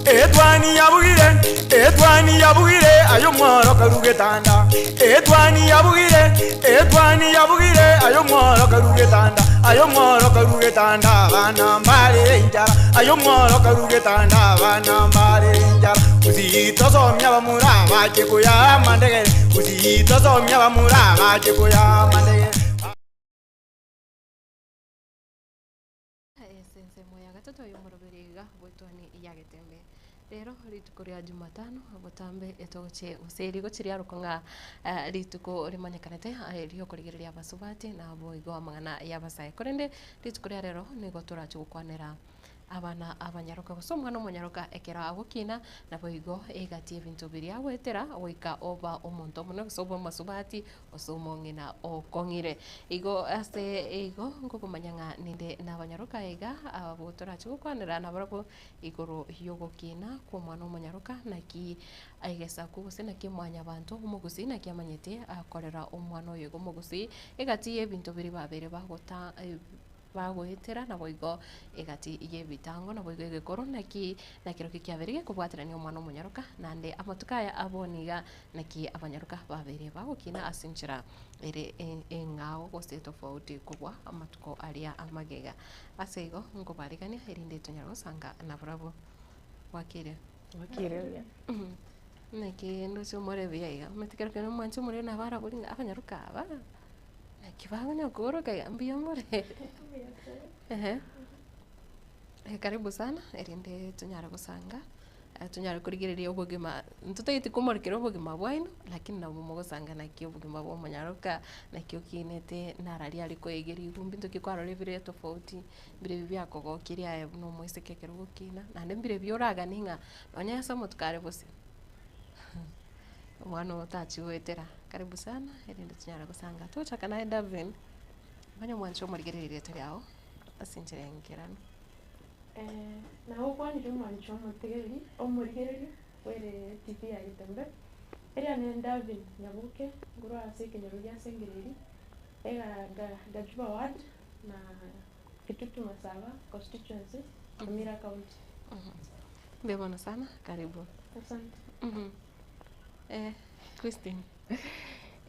Etwani yabugire, etwani yabugire, aye omworo karue getanda. Etwani yabugire, etwani yabugire, aye omworo karue getanda. Aye omworo karue getanda, abana mbarere enchara. Aye omworo karue getanda, abana mbarere enchara. Gusii tosomia abamura bache koyaa amandegere, Gusii tosomia abamura bache koyaa amandegere. Ase ensemo ya gatato y'omoroberi iga bw'etwani ya Getembe. Rero rituko ria Jumatano botambe etogochie gose rigochia riarokwa ng'a rituko rimanyekanete riokorigereria abasubati naboigo amang'ana y'abasae. Korende rituko ria rero nigo torache gokwanera abana abanyaroka gose omwana omonyaroka ekero agokina naboigo egati y'ebinto biria agoetera goika oba omonto omonene gose obe omosubati Gose omong'ina okong'ire. Igo ase igo nkokomanya ng'a ninde nabanyaroka aiga abwo torache gokwanera nabarabwo igoro y'ogokina kw'omwana omonyaroka, naki egesaku gose naki mwanyabanto omogusii naki amanyete akorera omwana oyo iga omogusii egati y'ebinto biria babeire bagota bagoetera, naboigo egati y'ebitango, naboigo egekoro, naki nakerokio kiabeire gekobwaterania omwana omonyaroka, naende amatuko aya a bono iga, naki abanyaroka babeire bagokina ase enchera ere eng'ao gose tofauti kobua amatuko aria amagega. Ase igo nkobarigania erinde tonyare gosanga nabarabwo. Bwakire? Bwakire buya. Naki ndoche omore buya iga, omanyete kero kende omwanche omorero nabo arabori ng'a abanyaroka aba. Naki bakonya kooroka iga mbuya more? Ehe. Karibu sana erinde tonyare gosanga, tonyare korigereria obogima, ntotageti komorekera obogima bwaino, lakini nabo mogosanga naki obogima bwa omonyaroka, naki okinete, nararia are koegeria igwa mbinto ki kwarora ebire tofauti, mbire ebi biakogokirie aye buna omoiseke ekero ogokina, naende mbire ebi oraganie ng'a nonye ase omotuko are bosio. Omwana oyo tachia goetera. Karibu sana erinde tonyare gosanga. Togochaka naye Davin, manya omwanche omorigererie erieta riago ase enchera enkeranu. Nagokwanire omwancho omotegereri, omorigereria bwere TV ya Getembe, eria ne Davin Nyaboke, nkorwa ase ekenyoro gia Sengereri, ega ga- Gachuba ward, na Kitutu Masaba constituency, Nyamira county. Mbuya mono sana, karibu. Asante. Eh, Christine.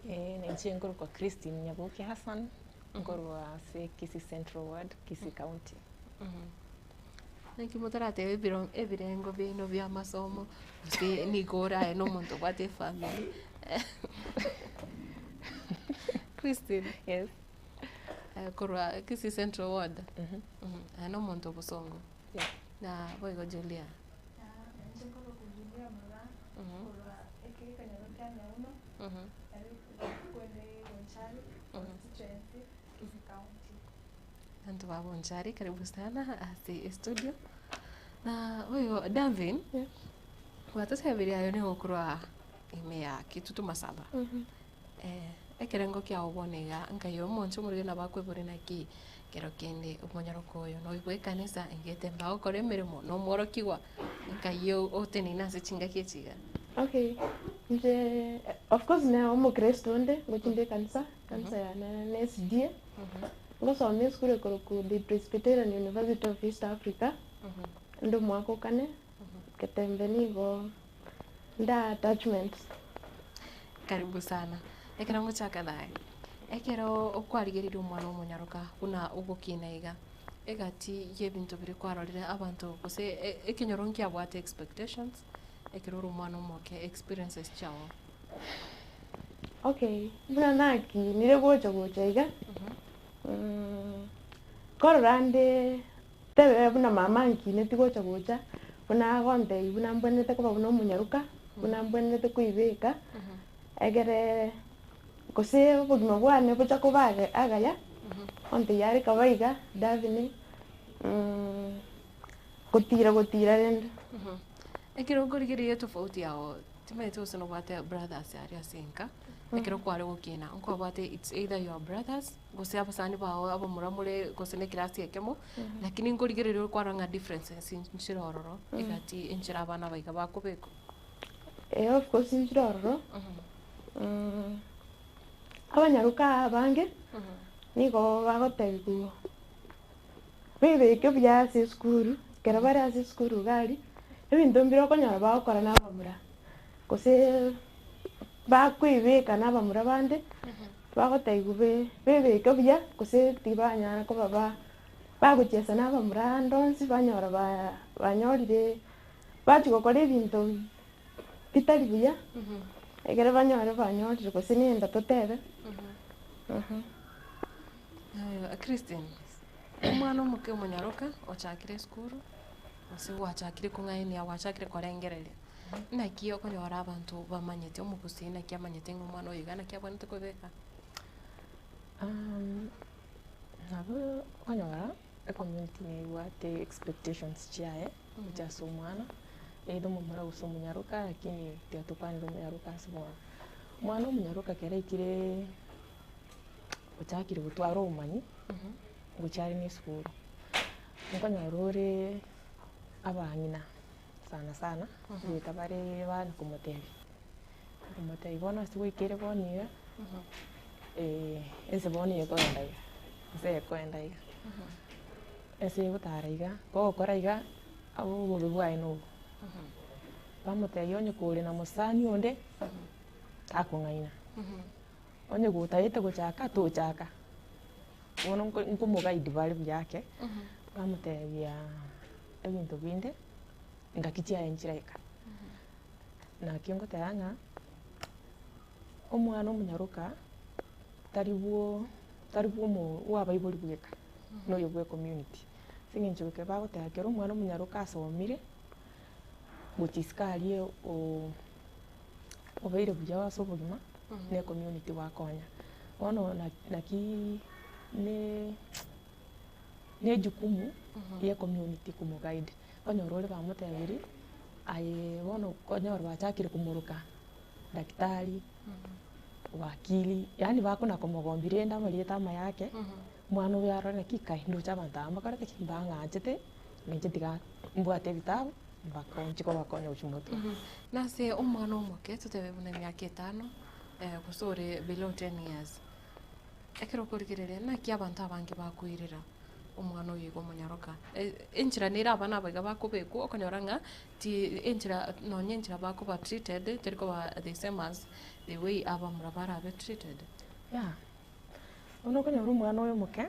Eh, nainche nkorokwa Christine Nyaboke Hassan, nkorwa ase Kisii Central Ward, Kisii County. Naki motarateba ebiro ebirengo biaino bia amasomo, gose nigo ore aye na omonto obwate efamiri. Christine. Yes. Korwa Kisii Central Ward, aye na omonto obosongo. Yeah. Na boigo Julia. Inche nkorokwa Julia Moraa, korwa ekegekanyoro kia Nyauno, kwende Bonchari constituency, Kisii County. Abanto ba Bonchari karibu sana ase estudio. Na boigo Davin, Yes. gwatotebirie aye nigo okorwa ime ya Kitutu Masaba. Ekerengo kiao bono iga, nkai omonche omorwire nabo akoiboria naki, kero kende omonyaroka oyo noigwe ekanisa engete mbagokora emeremo na omworokigwa, nkai oteneine ase chingaki echi iga. Okay, inche of course na omokristo onde, ngochia inde ekanisa, ekanisa yane ne SDA, ngosoma esukuru ekorokwa The Presbyterian University of East Africa, inde omwaka o kane, Getembe nigo nde attachments. Karibu sana. Ekero ngochaka naye, ekero okwarigereria omwana omonyaroka buna ogokina iga, egati y'ebinto biria kwarorire abanto gose e- ekenyoro nkiabwate expectations, ekero ore omwana omoke experiences chiago. Okay, buna nakinire gocha gocha iga, nkorora ande Tebe buna mama ankineti gocha gocha, buna agontebia buna mbwenerete koba buna omonyaroka, buna mbwenerete koibeka, egere gose obogima bwane bocha koba age agaya, ontebia are kaba iga, Davine, gotira gotira rende. Ekero okorigereria etofauti yao, timanyeti gose nobwate brothers aria ase enka, ekero kware gokina, nkwabwate it's either your brothers, gose abasani bao abamura more gose na ekerasi ekemo, lakini nkorigereria ore kwarora ng'a differences nchire ororo, egati enchera abana aba iga bakobekwa. Eeh of course nchire ororo, abanyaroka abange, nigo bagotebiwa. Bebeke buya ase esukuru, ekero bare ase esukuru iga aria, ebinto mbire okonyora bagokora na abamura, gose bakoebeka na abamura bande, bagotebiwa be bebeke buya gose tibanyara koba ba bagochiesa na abamura ande onsi banyora ba banyorire bachia gokora ebinto bitari buya, ekero banyore banyorire gose nenda totebe. Christine, omwana omoke omonyaroka ochakire esukuru, gose gwachakire kong'ainia gwachakire korengereria, naki okonyora abanto bamanyete omogusii naki amanyete ng'a omwana oyo iga naki abwenerete kobeka? Nabo okonyora ecommunity nebwate expectations chiaye gochia ase omwana, either omomura gose omonyaroka lakini tiga tokwanere omonyaroka ase bono. Omwana omonyaroka ekero aikire ochakire gotwara obomanyi, gochia are na esukuru, nkonyora ore abang'ina sana sana, goeta bare bana komotebia, komotebia bono ase gwaikire bono iga, ense bono ekogenda iga, ense ekoenda iga, ense egotara iga, kogokora iga, obobe bwaye nobo. Bamotebia onye kore na mosani onde, takong'aina. Onye gotagete gochaka tochaka, bono nko nkomoguide bare buya ake, bamotebia ebinto binde ngaki chiaye nchiraika. Naki ngoteba ng'a omwana omonyaroka tari bwo tari bwa omo bwa abaibori bweka, na oyo bwa ecommunity. Ase eng'encho ekero bagoteba ekero omwana omonyaroka asomire, gochia isiko aria oo. obeire buya ase obogima, na ecommunity gwakonya. Bono naki ne ne ejukumu ya ecommunity komoguide, okonyora ore bamotebirie, aye bono okonyora bachakire komoroka daktari, wakili, yaani bakona komogombia rende amarieta amaya ake, omwana oyo arore naki kai ndoche abanto aba mbakorete ki? Mbang'anchete, na inche tiga mbwate ebitabu. Mbakonchi kobakonya gochia motwe. Nase omwana omoke totebe buna emiaka etano, gose ore below ten years, ekero okorigereria naki abanto abange bakoirera omwana oyo iga omonyaroka? Enchera nere abana aba iga bakobekwa okonyora ng'a ti enchera nonye enchera bakoba treated teri koba the same as the way abamura barabe treated. Yeah, bono okonyora omwana oyo omoke,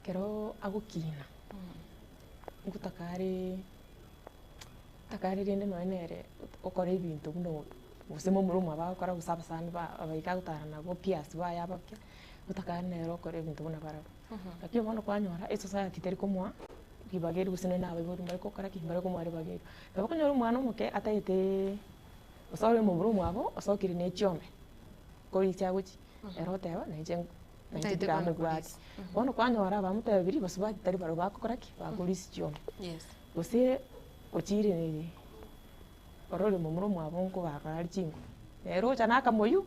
ekero agokina. Ngotaka are ntaka are rende nonye nere okora ebinto buna gose momura omwabo agokora gose abasani ba abaika agotara nabwo peers baye abake, ngotaka are nere okora ebinto buna barabwo. Lakini bono kwanyora esociety teri komoa ribaga erio gose nonye na abaibori mbari gokora ki? Mbari komoa ribaga erio. Nabo okonyora omwana omoke ataetee gose ore momura omwabo osokire na echiombe, koricha agochia, ere oteba nainche. Nainche Ntaete kwana tikamobwati. korisia. Bono kwanyora bamotebirie basubati tari barobwo bagokora ki? Bakorisia chiombe. Yes. Gose ochire orore momura omwabo nkobarora are chinko, nere ocha na akamoyio,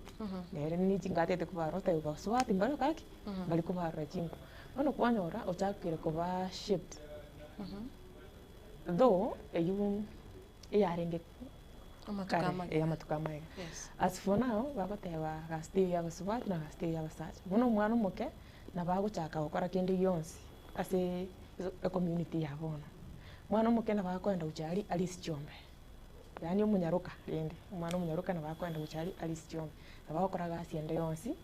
nere ne chinko atagete kobarora oteba basubati mbari gokora ki? Mbari kobarora chinko. Bono kwanyora ochakire koba shaped, though eywo eyarenge Amatuko kare, amagega. eh, amatuko amagega. Yes. As for now, bagoteba gasi teiyo ya abasubati na gasi teiyo ya abasacha. Bono omwana omoke, nabo agochaka gokora kende gionsi ase ecommunity ya bono. Omwana omoke nabo akoenda gochia aria arisia chiombe, yaani omonyaroka rende, omwana omonyaroka nabo akoenda gochia aria arisia chiombe. Nabo agokora gasi ende yonsi,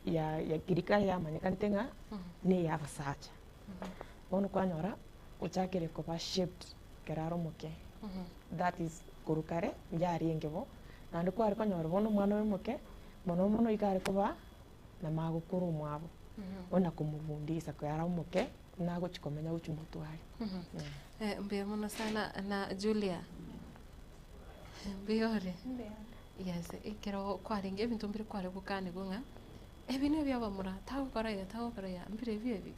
ya ya keri kare yamanyekanete ng'a na eya abasacha. Bono kwanyora ochakire koba shaped ekero are omoke, that is korwa kare yarenge bo, naende kware konyora bono omwana oyo omoke, mono mono iga are koba na magokoro omwabo, ona komobundisa ekero are omoke, buna agochi komenya gochia motwe aria. Mbuya mono sana na Julia, mbuya ore? Mbuya. Yes, ekero kwarenge ebinto mbire kware gokanigwa ng'a. Ebi nibio abamura, tagokora iga, tagokora iga, mbire ebi ebi.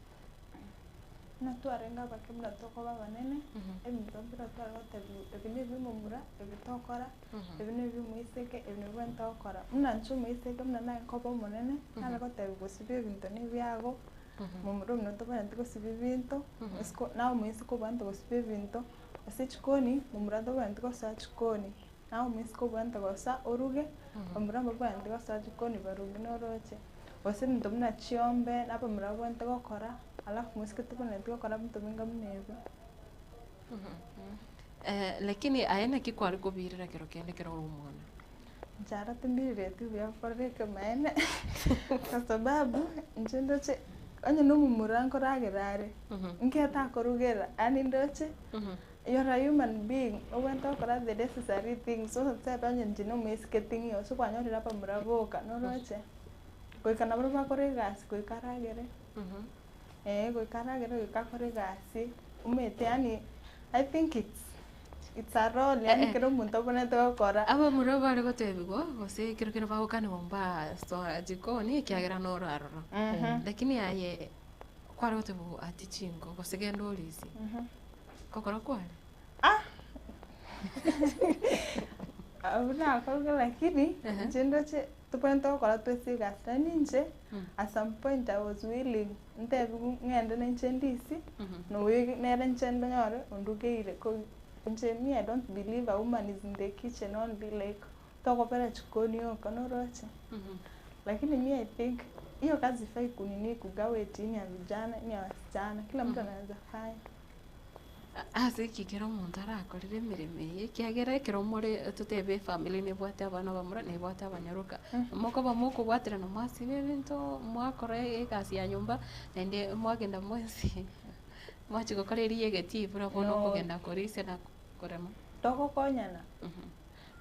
Buna twarenge abake buna tokoba abanene, ebinto mbire tware gotebiwa ebi nebia omomura, ebi tokora, ebi nebia omoiseke, ebi nabio obwenerete gokora. Buna inche omoiseke buna naye nkoba omonene, nare gotebiwa gosibia ebinto nebiago, momura omino tobwenereti gosibia ebinto, isiko naye omoiseke obwenerete gosibia ebinto, ase echikoni, momura tobwenereti gosoa chikoni. Naye omoiseke obwenerete gosa oruge, bamura mbabwenereti gosoa jikoni baruge noroche. Gose ebinto buna chiombe, na abamura babwenerete gokora, alafu moiseke tobwenereti gokora ebinto binga buna ebio. Lakini aye naki kware kobirera kero kende ekero ore omwana? Inche aro timbirireti buya korora ekemaene, kwa sababu inche ndoche onye na omomura nkoragera are, nkete akorugera, yaani ndoche you are a human being obwenerete gokora the necessary things ototebe onye inche na omoiseke ting'iyo gose kwanyorire abamura boka noroche, goika nabarobwo bakore egasi goika aragere, eh goika aragere goika akore egasi, omanyete yaani I think it's it's a role yaani Eh, eh. kera omonto abwenerete gokora. Abamura bare gotebigwa gose ekero kende bagokanigwa mbasoa jikoni ekiagera noro aroro. Lakini aye kware gotebigwa ati chinko gose genda orisia. Gokora kware? Ah! Abwo nakorire lakini Ehe. inche ndoche tobwenerete gokora twese egasi naende inche Mm. at some point I was willing ntebiwu ng'ende na inche ndisi na oyo nere inche ndonyore ondugeire ko inche me I don't believe a woman is in the kitchen only like tokobera chikoni yoka noroche. Lakini me I think hiyo kazi haifai kunini kugawa eti hii ni ya vijana hii ni ya wasichana kila mtu anaweza fanya. Ase eki ekero omonto arakorere emeremo eye, ekiagera ekero more totebe efamiri nebwate abana abamura nebwate abanyaroka, mokoba mokobwaterana mwasiba ebinto, mwakora egasi ya nyomba, naende mwagenda mwensi mwachia gokora eria ya egetii buna bono No. okogenda korisia na korema. Togokonyana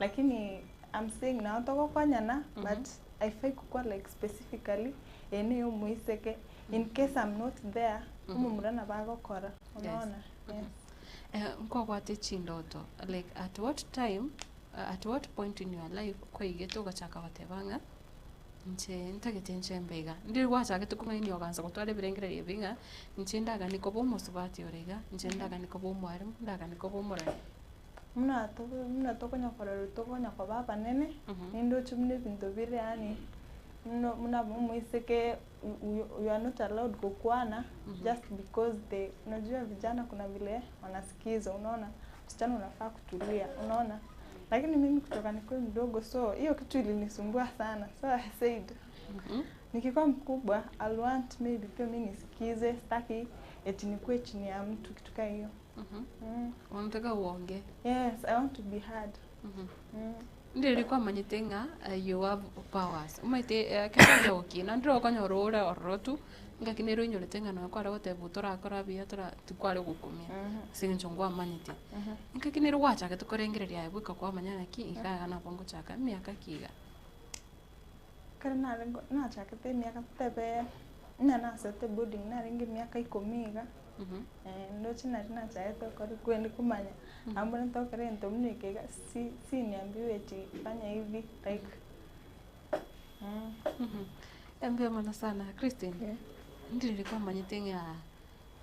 lakini I'm saying nabo togokonyana but haifai kukua like specifically eye neya omoiseke in case I'm not there omomura nabo agokora. Unaona? Yes. Eh, nkwabwate chindoto like at what time at what point in your life kwaigete ogachaka goteba ng'a inche ntagete nchembe iga. Ndiri gwachagete kong'ainia ogansa gotwara ebirengererio ebi ng'a inche ndaganie koba omosubati ore iga, inche ndaganie koba omwalimu, ndaganie koba omoremi. Buna to buna tokonya korora tokonya koba abanene, nindoche buna ebinto bire yaani buna buna omoiseke you are not allowed gokwana just because they unajua vijana kuna vile wanasikiza unaona, msichana unafaa kutulia unaona. Lakini mimi kutoka nikuwe mdogo so hiyo kitu ilinisumbua sana so I said nikikuwa mkubwa I'll want maybe pia mi nisikize, sitaki eti nikuwe chini ya mtu kitu kaa hiyo. Unataka uongee? Yes, I want to be heard. Ndiri kwamanyete ng'a you have powers. Omanyete ekero ore gokina ndire okonyora ore ororo tu, ngaki nere oinyorete ng'a nonye kware goteba torakora buya tora tikware gokumia ase eng'encho nkwamanyete. Ngaki nere gwachagete korengereria aye bweka kwamanya naki iga iga nabo ngochaka emiaka ki iga? Ekero nare nachakete emiaka totebe buna nasete boarding narenge emiaka ikomi iga, ndoche nari nachagete gokora kwende komanya amo mbuna ntokora egento buna eke iga si siniambiwe eti fanya hivi like. Mbuya mono sana Christine, ndiriri kwamanyete ng'a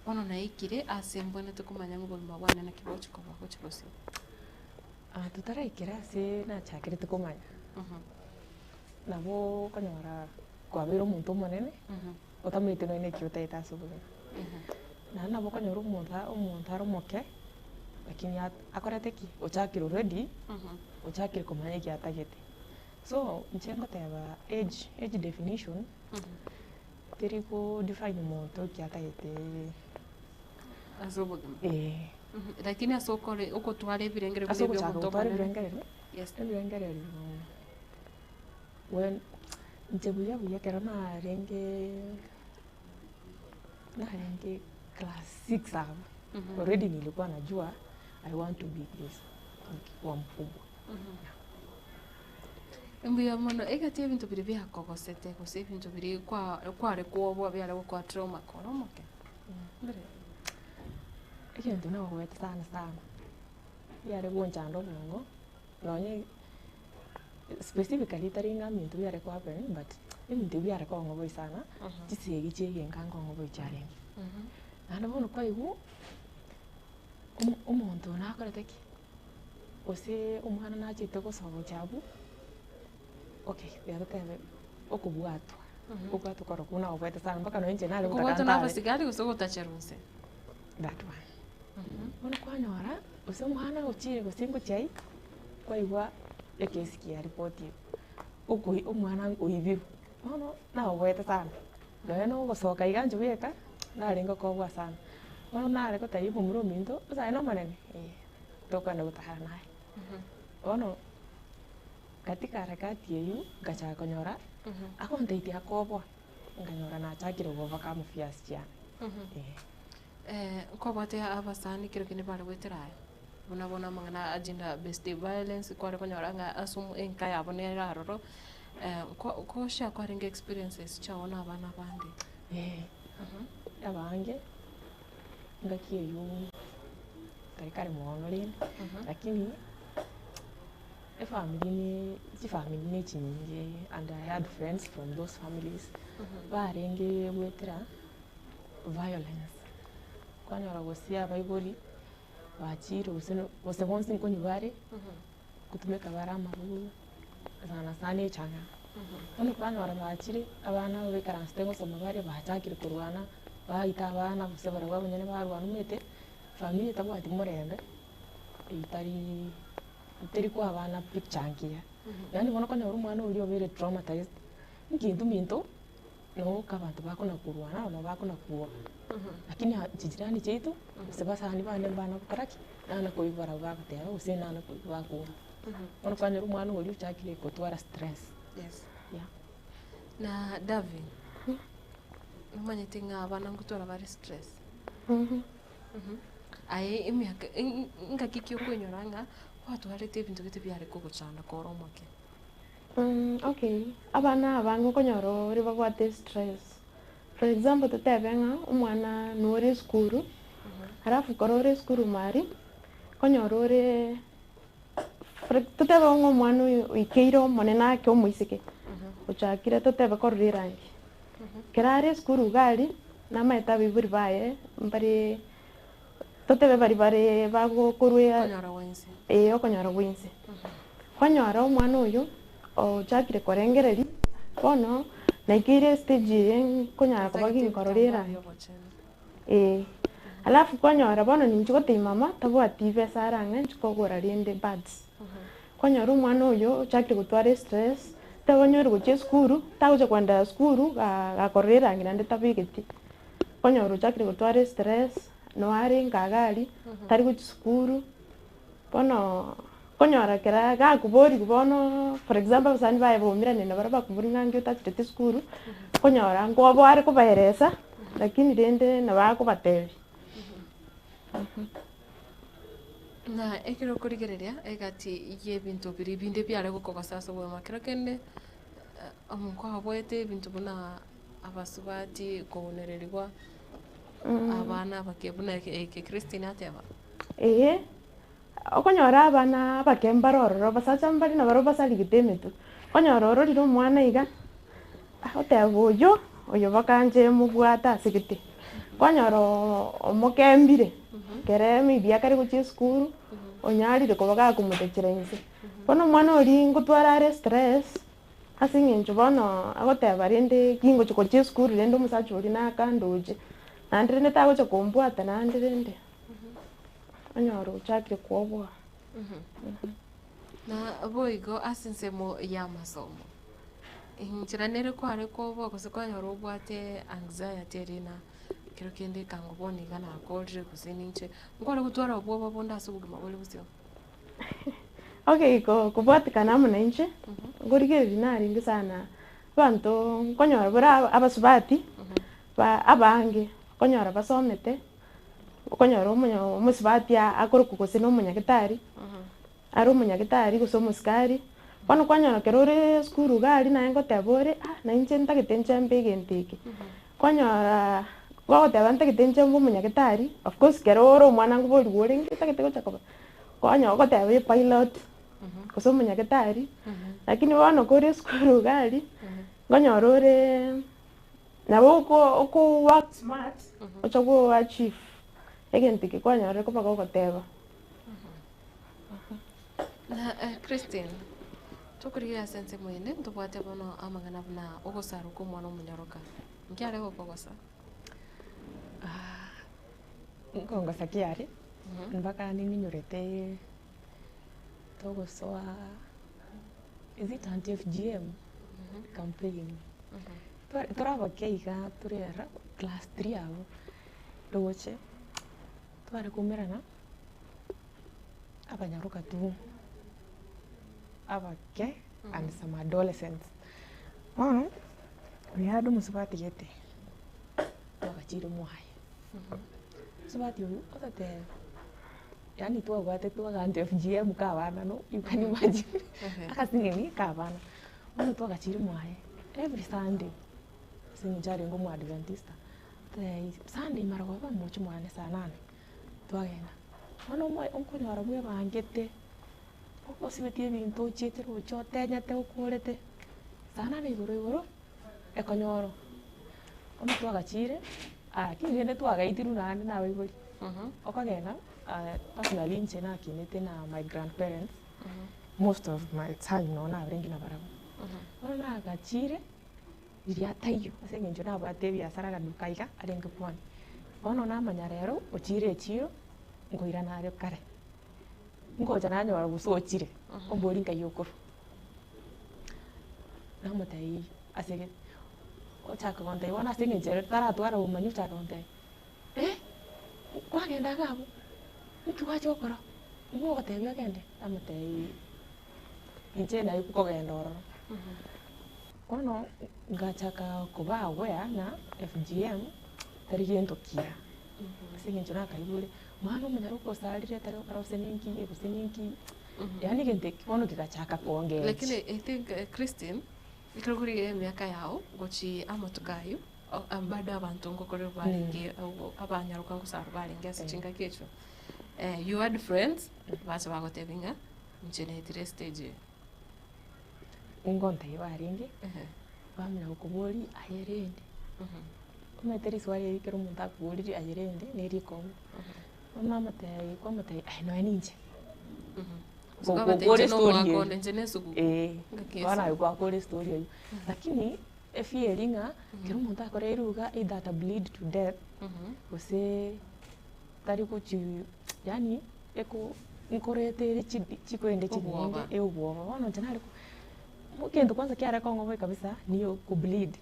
bono naikire ase mbwenerete komanya ng'a obogima bwane naki bogochi koba gochi bosio. Totaraikera ase nachakerete komanya, nabo okonyora kwabeire omonto omonene, otamanyete nonye na eki otagete ase obogima. Naende nabo okonyora omonto omonto are omoke, lakini akorete ki? Ochakire already, ochakire komanya eki atagete. So, inche ngoteba age, age definition, teri ko define omonto eki atagete Ase obogima. eh. Lakini ase okore okotwara ebirengererio Ase buna ogochaka ebia omonto gotwara omonene. ebirengererio, Yes. ebirengererio when inche buya buya ekero narenge narenge class six abwo, already nilikuwa najua I want to be this nikikuwa mkubwa. Mbuya mono, egati ebinto biria biakogosete gose ebinto biria kwa kware kwoboa biare gokoa trauma kore omoke, mbire? Egento nagogete sana sana, biare gonchanda obongo, nonye specifically tari ng'a ebinto biare ko happen but ebinto ebi biare kong'oboi sana, chisegi chia egenka nkong'oboi chiarenge. Naende bono kwaigwa, omo- omonto nakorete ki, gose omwana nachete gosogocha abwo, okay tiga totebe okobwatwa, okobwatwa korokwo nagobwate sana mpaka nonye inche nare gotaka Okobwatwa na ntare. abasigari gose ogotachera inse? That one. Bono kwanyora, gose omwana ochire gose ngochia aye, kwaigwa ekesi kiaripotiwa, okoi omwana oibirwe. Bono naoboete sana, nonya na ogosoka iga inche bweka, narenge koboa sana. Bono nare gotebia omomura ominto, gose aye nomonene eh, tokogenda gotara naye. Bono katika harakati eywo, ngachaka konyora, agontebia tiakoboa, nkanyora nachakire go overcome fears chiane, eh. Nkobwate abasani kero kende bare goetera aya, buna bono amang'ana a gender based violence kware konyora ng'a ase omo enka yabo nere aroro, nko share kwarenge experiences chiago na abana bande. Eh, abange, engaki eywo tari kare mono rende, lakini efamiri ne chifamiri ne chinyinge and I had friends from those families, barenge goetera violence, kwanyora gose abaibori bachire gose no gose bonsi nkonywa bare, nkotumeka bare amarwa, sana sana echang'aa. Bono kwanyora bachire, abana baikaransete gosoma bare bachakire korwana, baita abana gose barabwo abanyene barwana omanyete, familia etabwati morembe, etari teri koa abana picture nkiya. Yaani bono okonyora omwana oria obeire traumatized, nkinto minto, noka abanto bakona korwana nabo bakona kuoga. Lakini chijirani chiaito, gose basani bane mbana gokora ki, nana koigwa barabwo bagoteba gose nana koigwa bakoura. Bono kwanyora omwana oria ochakire gotwara stress. Yes. Yeah. Na Davin, nomanyete ng'a abana ngotwara bare stress? Aye emiaka ngaki ki okoinyora ng'a gwatwarete ebinto gete biare kogochanda kore omoke? Okay, abana abange okonyora ore babwate stress. For example totebe ng'a omwana nore esukuru, alafu koro ore esukuru mari, okonyora ore for totebe ng'a omwana oyo oikeire omonene ake omoiseke, ochakire totebe korora erangi. Ekero are esukuru iga aria, namaete abaibori baye mbare totebe baria bare bagokorwa Okonyora gwensi. eh okonyora gwensi. Kwanyora omwana oyo, ochakire korengereria, bono naikeire estage eye nkonyara koba ginkorora erangi. Eh, alafu kwanyora bono ninche gotebia mama, tabwati besa arang'e nchi kogora rende buds. Kwanyora omwana oyo ochakire gotwara estress, tabanyori gochia esukuru, tagocha koenda sukuru ga gakorora erangi naende tabegeti. Kwanyora ochakire gotwara estress, noare nkaga aria, tari gochia sukuru, bono konyora kera gakoboriwa bono for example abasani baye baumerane nabo bakoboria ng'a nki otachireti esukuru, konyora nkoboa are kobaeresa, lakini rende nabo akobatebia. Na ekero okorigereria egati ya ebinto biria binde biare gokogosa ase obogima, kero kende nkwabwate ebinto buna abasubati kounererigwa, abana abake buna eke Christine ateba. Eeh, okonyora abana abake mbare ororo, abasacha mbare nabarobwo basarigete emetwe, okonyora ororire omwana iga, oteba oyo, oyo mpaka nche mobwate ase gete. Kwanyora omokembire, ekere maybe akare gochia esukuru, onyarire koba gakomotachera inse. Bono omwana oria ngotwara are stress, ase eng'encho bono agoteba rende gingochi gochia esukuru rende omosacha oria nakandoche, naende rende tagocha kombwata naende rende, onyore ochakire koboa. Na boigo ase ensemo ya amasomo, enchera nere kware koboa gose kwanyora obwate anxiety eria na kero kende ekango bono iga nakorire gose ninche, nkware gotwara obwoba bonde ase obogima bore bosio? Okay ko kobwatikana amo na inche, nkorigereria narenge sana, abanto nkonyora bare abasubati, ba abange, okonyora basomete, okonyora omonyo omosubati akorokwa gose na omonyagitari, are omonyagitari gose omosikari, bono kwanyora ekero ore esukuru iga aria naye ngoteba ore ah na inche ntagete nchembe egento eke. Kwanyora gogoteba ntagete nchembe omonyagitari, of course ekero ore omwana nkoborigwa orenge otagete gocha koba, kwanyora ogoteba epilot, gose omonyagitari, lakini bono kore esukuru iga aria, nkonyora ore nabo oko oko work smart, ocha go achieve egento eke kwanyorire koba gogoteba. Na Christine, tokorigereria ase ensemo ende, ntobwate bono amang'ana buna ogosarwa kwa omwana omonyoroka, nki are gokogosa? Nkongosa ki are, mpaka niminyorete togosoa is it anti FGM campaign. Tware tore abake iga tore ara class three abwo, roche, tware koumerana, abanyaroka tu abake and some adolescents. Bono, we had omosubati gete, twagachire mwaye, omosubati oywo ototebia yaani twabwate twaganta FGM ka abana no you can imagine akasinini ka abana. Bono twagachire mwaye every Sunday ase eng'encho arenge omoadventista, Sunday marogoba moche mwane saa nane, twagenda. Bono omoe okonyora bwebangete, osibetie ebinto ochiete roche otenyete okorete, saa nane igoro igoro, ekonyoro. Bono twagachire, lakini rende twagaitirwe naende na abaibori, okogenda personally inche nakinete na my grandparents, most of my time nonye nabarenge nabarabwo. Bono nagachire, riria taiyo ase eng'encho nabwate ebiasara agaduka iga arenge kwane. Bono namanya rero ochire echiro, nkoirana are kare, ngocha nanyora gose ochire, ombori nkai okorwa. Namotebia ase ege, ochaka gontebia bono ase eng'encho ere taratwara obomanyi ochaka gontebia, eh, kwagenda iga abwo, nki gwacha gokora, nigo ogotebia ogende, namotebia inche nari kogenda ororo. Bono ngachaka koba aware ng'a FGM tari gento kiya, ase eng'encho nakaigure, mwana omonyaroka osarire tari gokora gose ninki gose ninki, yaani egento eki bono kegachaka kongecha. Lakini I think Christine, ekero okorigereria emiaka yago gochia amatuko aywo, bado abanto ngokorerwa barenge abanyaroka ngosarwa barenge ase chingaki echio, you had friends, bacha bagotebia ng'a inche naetire estage eye. Ngontebi barenge, bamanya gokoboria aye rende, omanyete riswali eri ekero omonto akoboririe aye rende na erikongo, bono namotebi kwamotebi aye nonya ninche, Gokora estory eywo, eh, bono aye gwakora estory eywo, lakini efear eri ng'a ekero omonto akoreirwe iga either ata bleed to death, gose tari gochi yaani eko nkoreta ere chidi chikoenda chinyinge Obwoba. eh obwoba. Bono inche nare ko egento kwanza kiare kong'oboa kabisa niyo okobleed.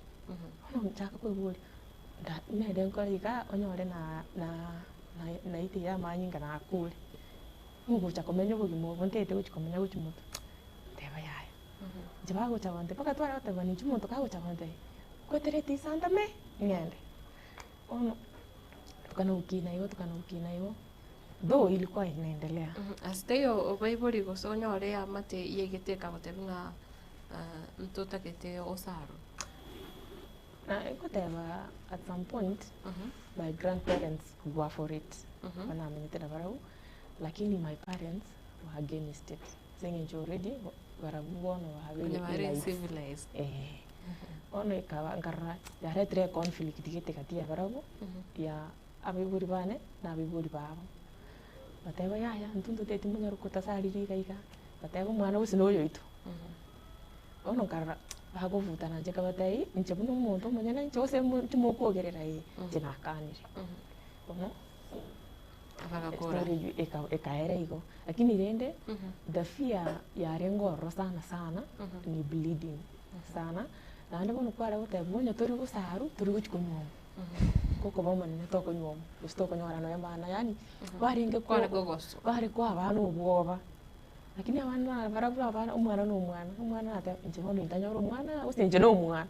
Bono nchaka koiboria nda nere nkore iga onyore na na naiteire amanyinga nakure, ngocha komenya obogima obo ntagete gochi komenya gochi motwe, nteba yaya. Inche bagocha gontebia mpaka tware gotebani inche omonto kagocha gontebia, kwetereti isantame ng'ende. Bono tokana gokina igo tokana gokina igo, though ilikuwa inaendelea. Ase taiyo obaibori gose onyore eamate yegete ekagotebia ng'a ntotagete osarwe. Na nkoteba at some point, my grandparents were for it, banamenyete nabarabwo, lakini my parents were against it, ase eng'encho already barabwo bono Onye babeire bare elites. civilized. Eh, bono ekaba nkarora yaretire econflict gete gati ya barabwo, ya abaibori bane na abaibori babo. Bateba yaya intwe ntoteti monyaroka otasariri iga iga, bateba omwana gose na oyoito. Bono nkarora bagovutana inche nkabatebia inche buna omonto omonyene inche gose mo inche mokwogerera ee, inche nakanire. Bono Bagakora. estory eywo eka ekaera igo, lakini rende the fear yarenge ororo sana sana ni bleeding sana, naende bono kware goteba onye tori gosarwa tori gochi konywa gokoba omonene tokonywa gose tokonyora nonya abana yaani barenge Kware kogoswa. bare koa abana obwoba, lakini abana barabwo abana omwana na omwana, omwana nateba inche bono ntanyore omwana gose inche na omwana.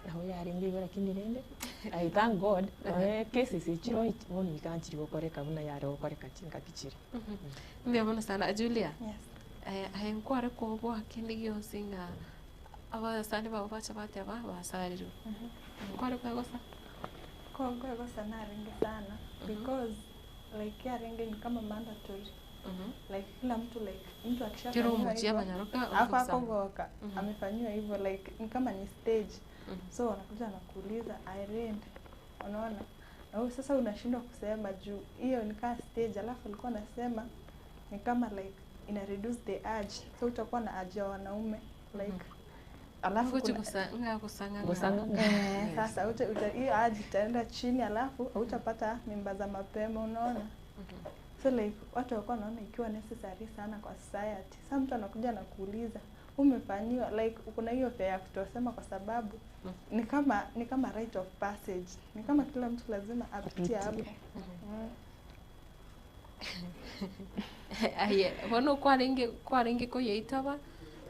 Nabo yarenge igo lakini rende, I thank God, nonye cases echiro bono iga nchiri gokoreka buna yare gokoreka chingaki chire. Mbuya mono sana Julia, Yes. aye nkware koboa kende gionsi ng'a abasani bago bacha bateba basarirwe, nkware koegosa? Konkoegosa narenge sana because like yarenge ni kama mandatory like kila mtu like mtu Kera akishafanyiwa omochie hivyo abanyaroka hapo okosa. akogoka amefanyiwa hivyo like ni kama ni stage so wanakuja wanakuuliza Irene unaona na wewe sasa unashindwa kusema juu hiyo ni kama stage alafu alikuwa anasema ni kama like ina reduce the urge so utakuwa na urge ya wanaume like alafu Ngochi kuna, gusa ng'a gusanga ng'a. Gusanga ng'a. Eh, sasa uta, uta, hiyo urge itaenda chini alafu hautapata mimba za mapema unaona so like watu walikuwa wanaona ikiwa necessary sana kwa society. Sasa mtu anakuja anakuuliza Umefanyiwa like uko na hiyo fear ya kutosema kwa sababu ni kama ni kama rite of passage, ni kama kila mtu lazima apitie hapo. Apitie. Aye, bono kwarenge kwarenge koyeitaba,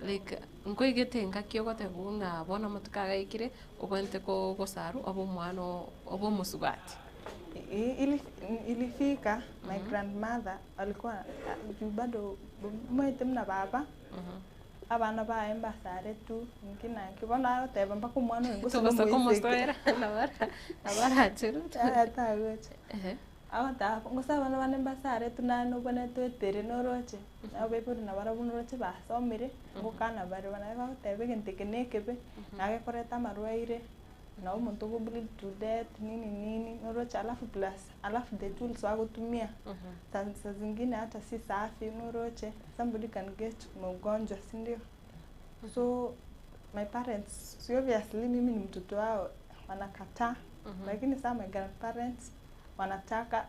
like nkoigete engaki ogotebiwa ng'a bono amatuko agaikire, obwenerete ko gosarwa obe omwana oo obe omosubati. I- ili, ilifika my grandmother alikuwa juu bado omanyete buna baba abana baye mbasaretwe inki na inki bono agoteba mpaka omwana oyo gose Tobasa nomoiseke komosoera nabara nabarachire. tagocha Ehe. agoteba gose abana bane mbasaretwe naye nobwenerete twetere noroche abaibori nabarabwo noroche basomire ngokana bare naye bagoteba egento eke na ekebe nagekoreta amarwaire na omonto ogo bleed to death nini nini noroche alafu plus alafu the tools bagotumia saa saa zingine hata si safi noroche somebody can get maugonjwa si ndio so my parents si obviously mimi ni mtoto wao wanakataa lakini saa my grandparents wanataka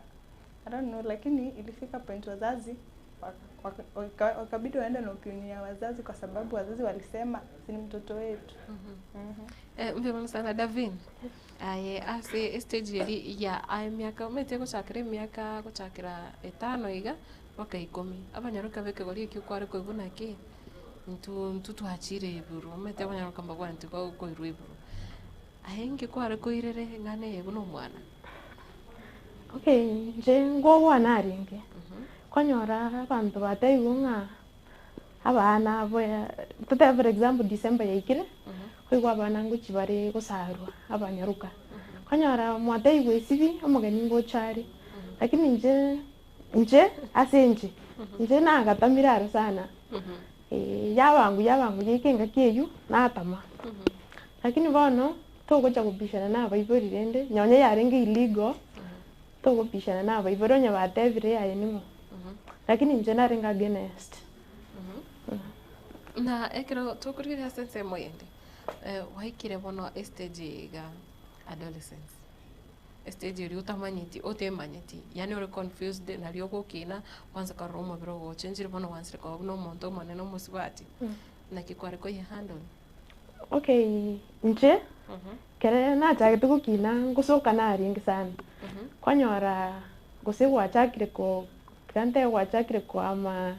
I don't know lakini ilifika point wazazi waka- waka- wakabidi waende na opinion ya wazazi kwa sababu wazazi walisema si ni mtoto wetu. Mhm. Eh, mbuya sana Davin. Aye ase estage eri ya aye emiaka omanyete gochakera emiaka gochakera etano iga mpaka ikomi. Abanyaroka ba ekegori ekio kware koigwa naki intwe intwe twachire eburu omanyete abanyaroka mbabwenereti ko koirwa eburu. Aye inki kware koirera eng'ana eye buna omwana? Okay, inche nkogwana arenge, konyora abanto batebiwe ng'a abana abo totebe for example December yaikire, koigwa abana ngochi bare gosarwa abanyaroka. Konyora mwatebiwe esibi omogeni ngocha are, lakini inche inche ase inche, inche nagatamire aro sana, yabangu yabangu yaika engaki eywo natama. Lakini bono, togocha gopishana na abaibori rende, nonye yarenge illegal, togopishana na abaibori onye batebire aye ning'o. Lakini inche narenge against. Na ekero tokorigereria ase ensemo eyende, gwaikire bono estage eye iga adolescence, estage eria otamanyeti otemanyeti, yaani ore confused naria ogokina, kwanza korora omobere ogochenchire bono gwansire koba buna omonto omonene omosubati, naki kware koyehandle? Okay, inche, ekere nachagete gokina ngosoka narenge sana, kwanyora gose gwachakire ko tiga ntebe gwachakire koama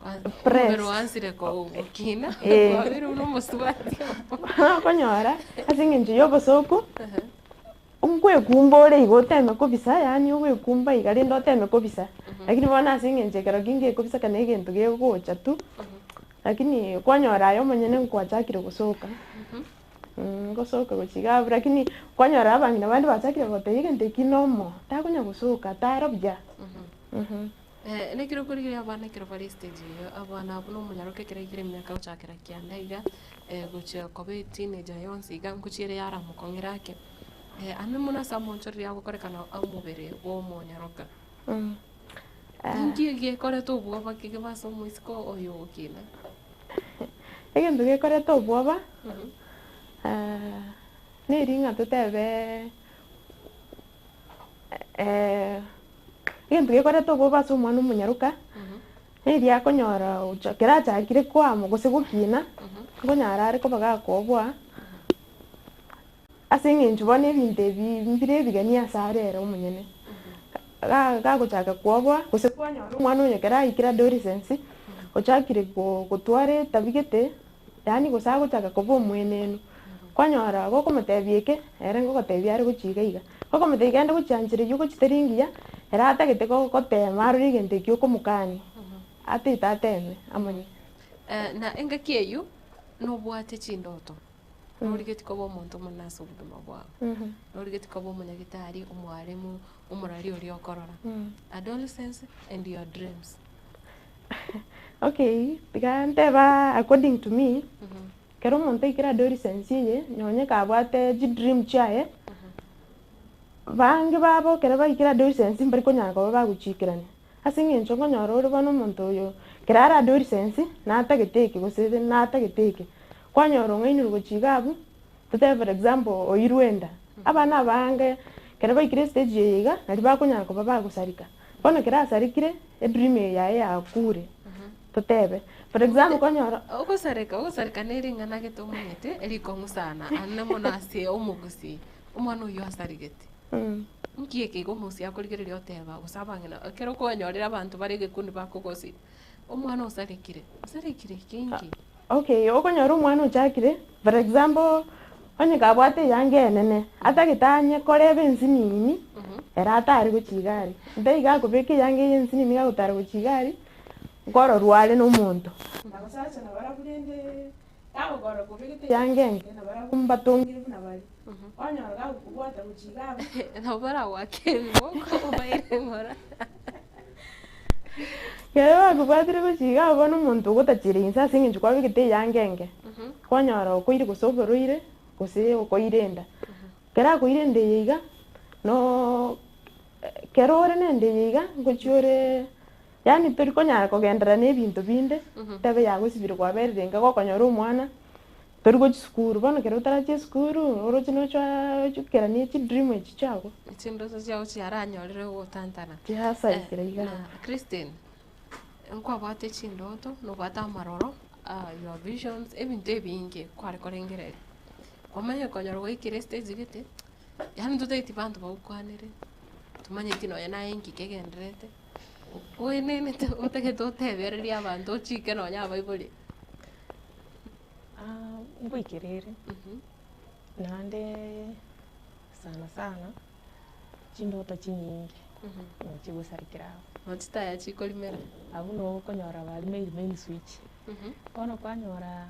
Omobere press. oansire gokina, Eh. kwabeire buna omosubati. Okonyora ase eng'encho ya obosoku, nkoekumba ore igo oteme kobisa yaani ogoekumba iga rende oteme kobisa, lakini bono ase eng'encho ekero kinga ekobisa kana egento gegocha tu, lakini kwanyora aye omonyene nkwachakire gosoka, ngosoka gochia iga abwo lakini kwanyora abang'ina bande bachakire gotebia egento eki nomo, takonya gosoka tara buya. Nekero okorigereria abana ekero bare estage eyio, abana abwo na omonyaroke ekero aikire emiaka gochakera kianda iga, gochia koba eteenager yonsi iga ngochia ere yaramokong'era ake, ande mono ase amonchoreria agokorekana omobere bwa omonyaroka. Ninki gekoreta obwoba kegima ase omoisiko oyo ogokina? Egento gekoreta obwoba, neri ng'a totebe egento gekoreta obwoba ase omwana omonyaroka, neri akonyora gocha ekero achakire koama gose gokina, nkonyara are koba gakoboa, ase eng'encho bono ebinto ebi mbire ebigeni ase are ere omonyene. Ga- gagochaka kwoboa, gose kwanyora omwana oyo ekero aikire adolescence, ochakire ko gotwara etabi gete, yaani gose agochaka koba omwenenu, kwanyora gokomotebia eke, ere ngogotebia are gochia iga iga, gokomotebia genda gochia nchera eywo gochia teri ngiya, ere atagete go gotema arore egento ekio okomokania, atete ateme amanye. Na engaki eywo, nobwate chindoto, norigeti koba omonto omonene ase obogima bwao, norigeti koba omonyagitari, omwalimu, omorari oria okorora, adolescence and your dreams. Okay, tiga nteba according to me, ekero omonto aikire adolescence eye, nonye kabwate chidream chiaye, bange babo ekero baikire adolescence mbari konyara koba bagochikerania, ase eng'encho okonyora ore bono omonto oyo, ekero are adolescence, natagete eke gose natagete eke, kwanyora ong'ainirwe gochia iga abwo, totebe for example oirwe enda, abana abange ekero baikire estage eye iga, nari bakonyara koba bagosareka, bono ekero asarikire, edream eye yaye yakure. Totebe. For example konyora. Ogosareka, ogosareka ne ring'ana gete omanyete rikong'u sana ande mono ase omogusii, omwana oyio asaregete. Nki eke iga omogusii akorigereria oteba gose abang'ina ekero kwanyorire abanto bare egekundi bakogosia, omwana osarekire, osarekire ki nki? Okay, okonyora omwana ochakire, for example, onye kabwate eyanga enene, atagete anye koreba ensinini, ere atare gochia iga aria. Ntaiga akobeka eyanga eye ensinini iga agotara gochia iga aria, nkororwa are na omonto. Abasacha nabarabwo rende gagokora kobegete eyanga enke nabarabwo mbatongire buna bare, onyora gagokobwata gochia iga abwo. Nabo baragoake ebiboko obaire ng'ora. Ekero bakobwatire gochia iga abwo bono omonto ogotachera inse ase eng'encho kwabegete eyanga enke, kwanyora okoire gose oborwaire, gose okoire enda. Ekero akoire enda eye iga, noo ekero ore na enda eye iga, ngochia ore yaani tori konyara kogenderera na ebinto binde, etabe yagosibire kwaberire inka gokonyora omwana, tori gochia sukuru. Bono ekero otarachia esukuru, oroche nochoa ochikeranie chidream echi chiago. Chindoto chiago chiaranyorire gotantana. Chiasarekire iga. Na Christine, nkwabwate chindoto, nobwate amaroro, your visions, ebinto ebinge kware korengereria. Kwamanya konyora gwaikire estage gete, yaani totageti banto bagokwanere, tomanyeti nonya naye inki kegendererete, oenenete otagete otebererie abanto ochike nonya abaibori. Ngoikerere, naende sana sana chindoto chinyinge chigosarekera abwo. Noo chitaya chikorimera. Abwo noo okonyora barimeire main switch. Bono kwanyora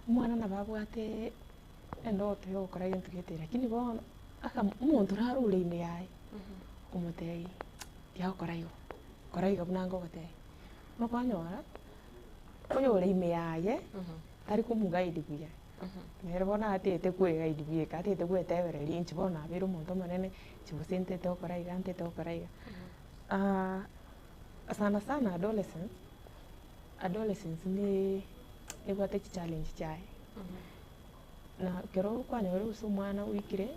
omwana nabo abwate endoto ya ogokora egento gete lakini bono aka omonto naro ore ime yaye, okomotebia tiga gokora igo, kora iga buna ngogotebia. Bono kwanyora, oyore ime yaye, tari komoguide buya, nere bono atete koeguide bweka, atete goetebereria inche bono nabeire omonto omonene, inche gose ntete gokora iga ntete gokora iga. Sana sana adolescence, adolescence ne ebwate chichallenge chiaye, na ekero kwanyorire gose omwana oikire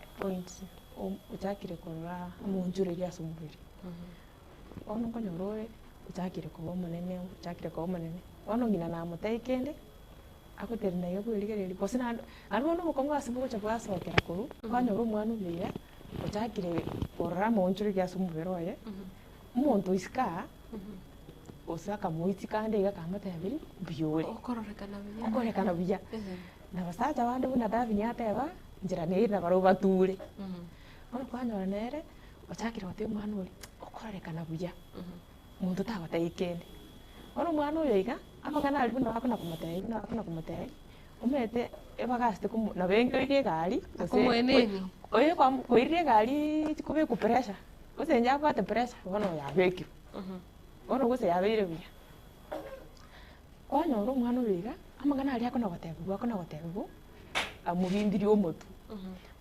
epoint ochakire korora omoonchoreria ase omobere, bono okonyora ore ochakire koba omonene ochakire koba omonene, bono ng'ina namotebia kende, agotenena iga bwerigereria gose naende naende bono obokong'u ase bogocha bwasokera korwa, kwanyora omwana oyo iga, ochakire korora amaonchoreria ase omobere oye, omonto oisiko aa, gose akamoitika ande iga akamotebia mbuya ore. Okororekana buya. Okorekana buya. Na abasacha bande buna Davini ateba, nchera nere nabarobwo bature. Bono kwanyora nere, ochakire gotebia omwana oria, okororekana buya, monto tagotebia kende. Bono omwana oyo iga, amang'ana aria buna bakona komotebia buna bakona komotebia, omanyete ebagasete komo nabo engoirie egari, gose Akomoeneni. oye koirire egari chikobekwa pressure, gose inche abwate pressure, bono yabekirwe. Bono gose yabeire buya. Kwanyora omwana oyo iga, amang'ana aria akona gotebiwa akona gotebiwa, amobimbirie omotwe.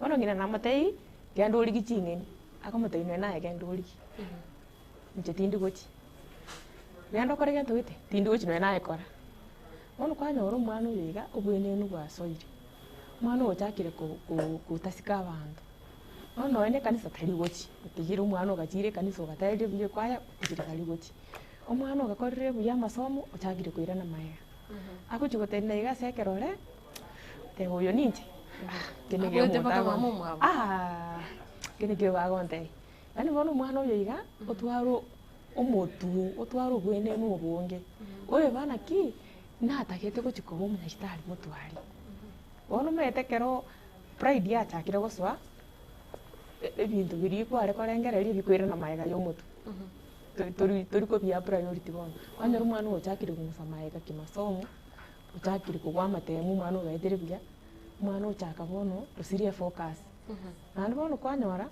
Bono ng'ina namotebia, genda origie ching'eni, akomotebia nonye naye genda origie, inche tindi gochia. Genda okore gento gete, tindi gochia nonye naye kora. Bono kwanyora omwana oyo iga, obwenenu bwasoire, omwana oyo ochakire ko- ko- kotasika abanto, bono nonye na ekanisa tari gochia, otigire omwana ogachire ekanisa ogatereria buya ekwaya, otigire tari gochia. Omwana ogakorire buya amasomo, ochakire koirana magega, agochia gotenena iga ase ekerore, oteba oyo ninche, eke neke Abwate omonto mpaka mama agontebia omwabo. eke nekio bagontebia. Yaani bono omwana oyo iga, otware omotwe, otware obwenenu obonge, oyo bana ki, natagete gochia koba omonyagitari motwari. Bono omanyete ekero pride yachakire gosoa, ebinto biria kware korengereria bikoirana magega ya omotwe. Tori tori tori kobia priority bono. Kwanyora omwana oyo ochakire kong'usa magega kimasomo, ochakire kogwa amatemu omwana ogaetire buya, omwana ochaka bono osirie efocus. Naende bono kwanyora,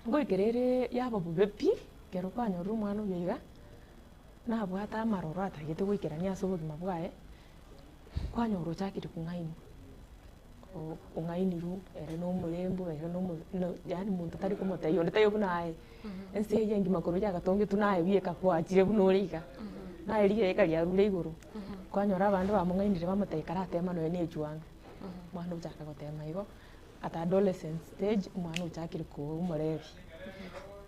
ngoikera ere yaba bobe pi, ekero kwanyorire omwana oyo iga, nabwate amaroro atagete goikerania ase obogima bwaye, kwanyora ochakire kong'ainwa, ong'ainirwe ere na omorembo ere na omo yaani monto tari komotebia onde taiyo buna aye, ense eye engima korwa yagatongetwe naye bieka kwachire buna ore iga, naye rigiya riarure igoro, kwanyora abande bamong'ainire bamotebia karatema nonye na echwang'a, omwana ochaka gotema igo. At adolescent stage omwana ochakire koba omorebi,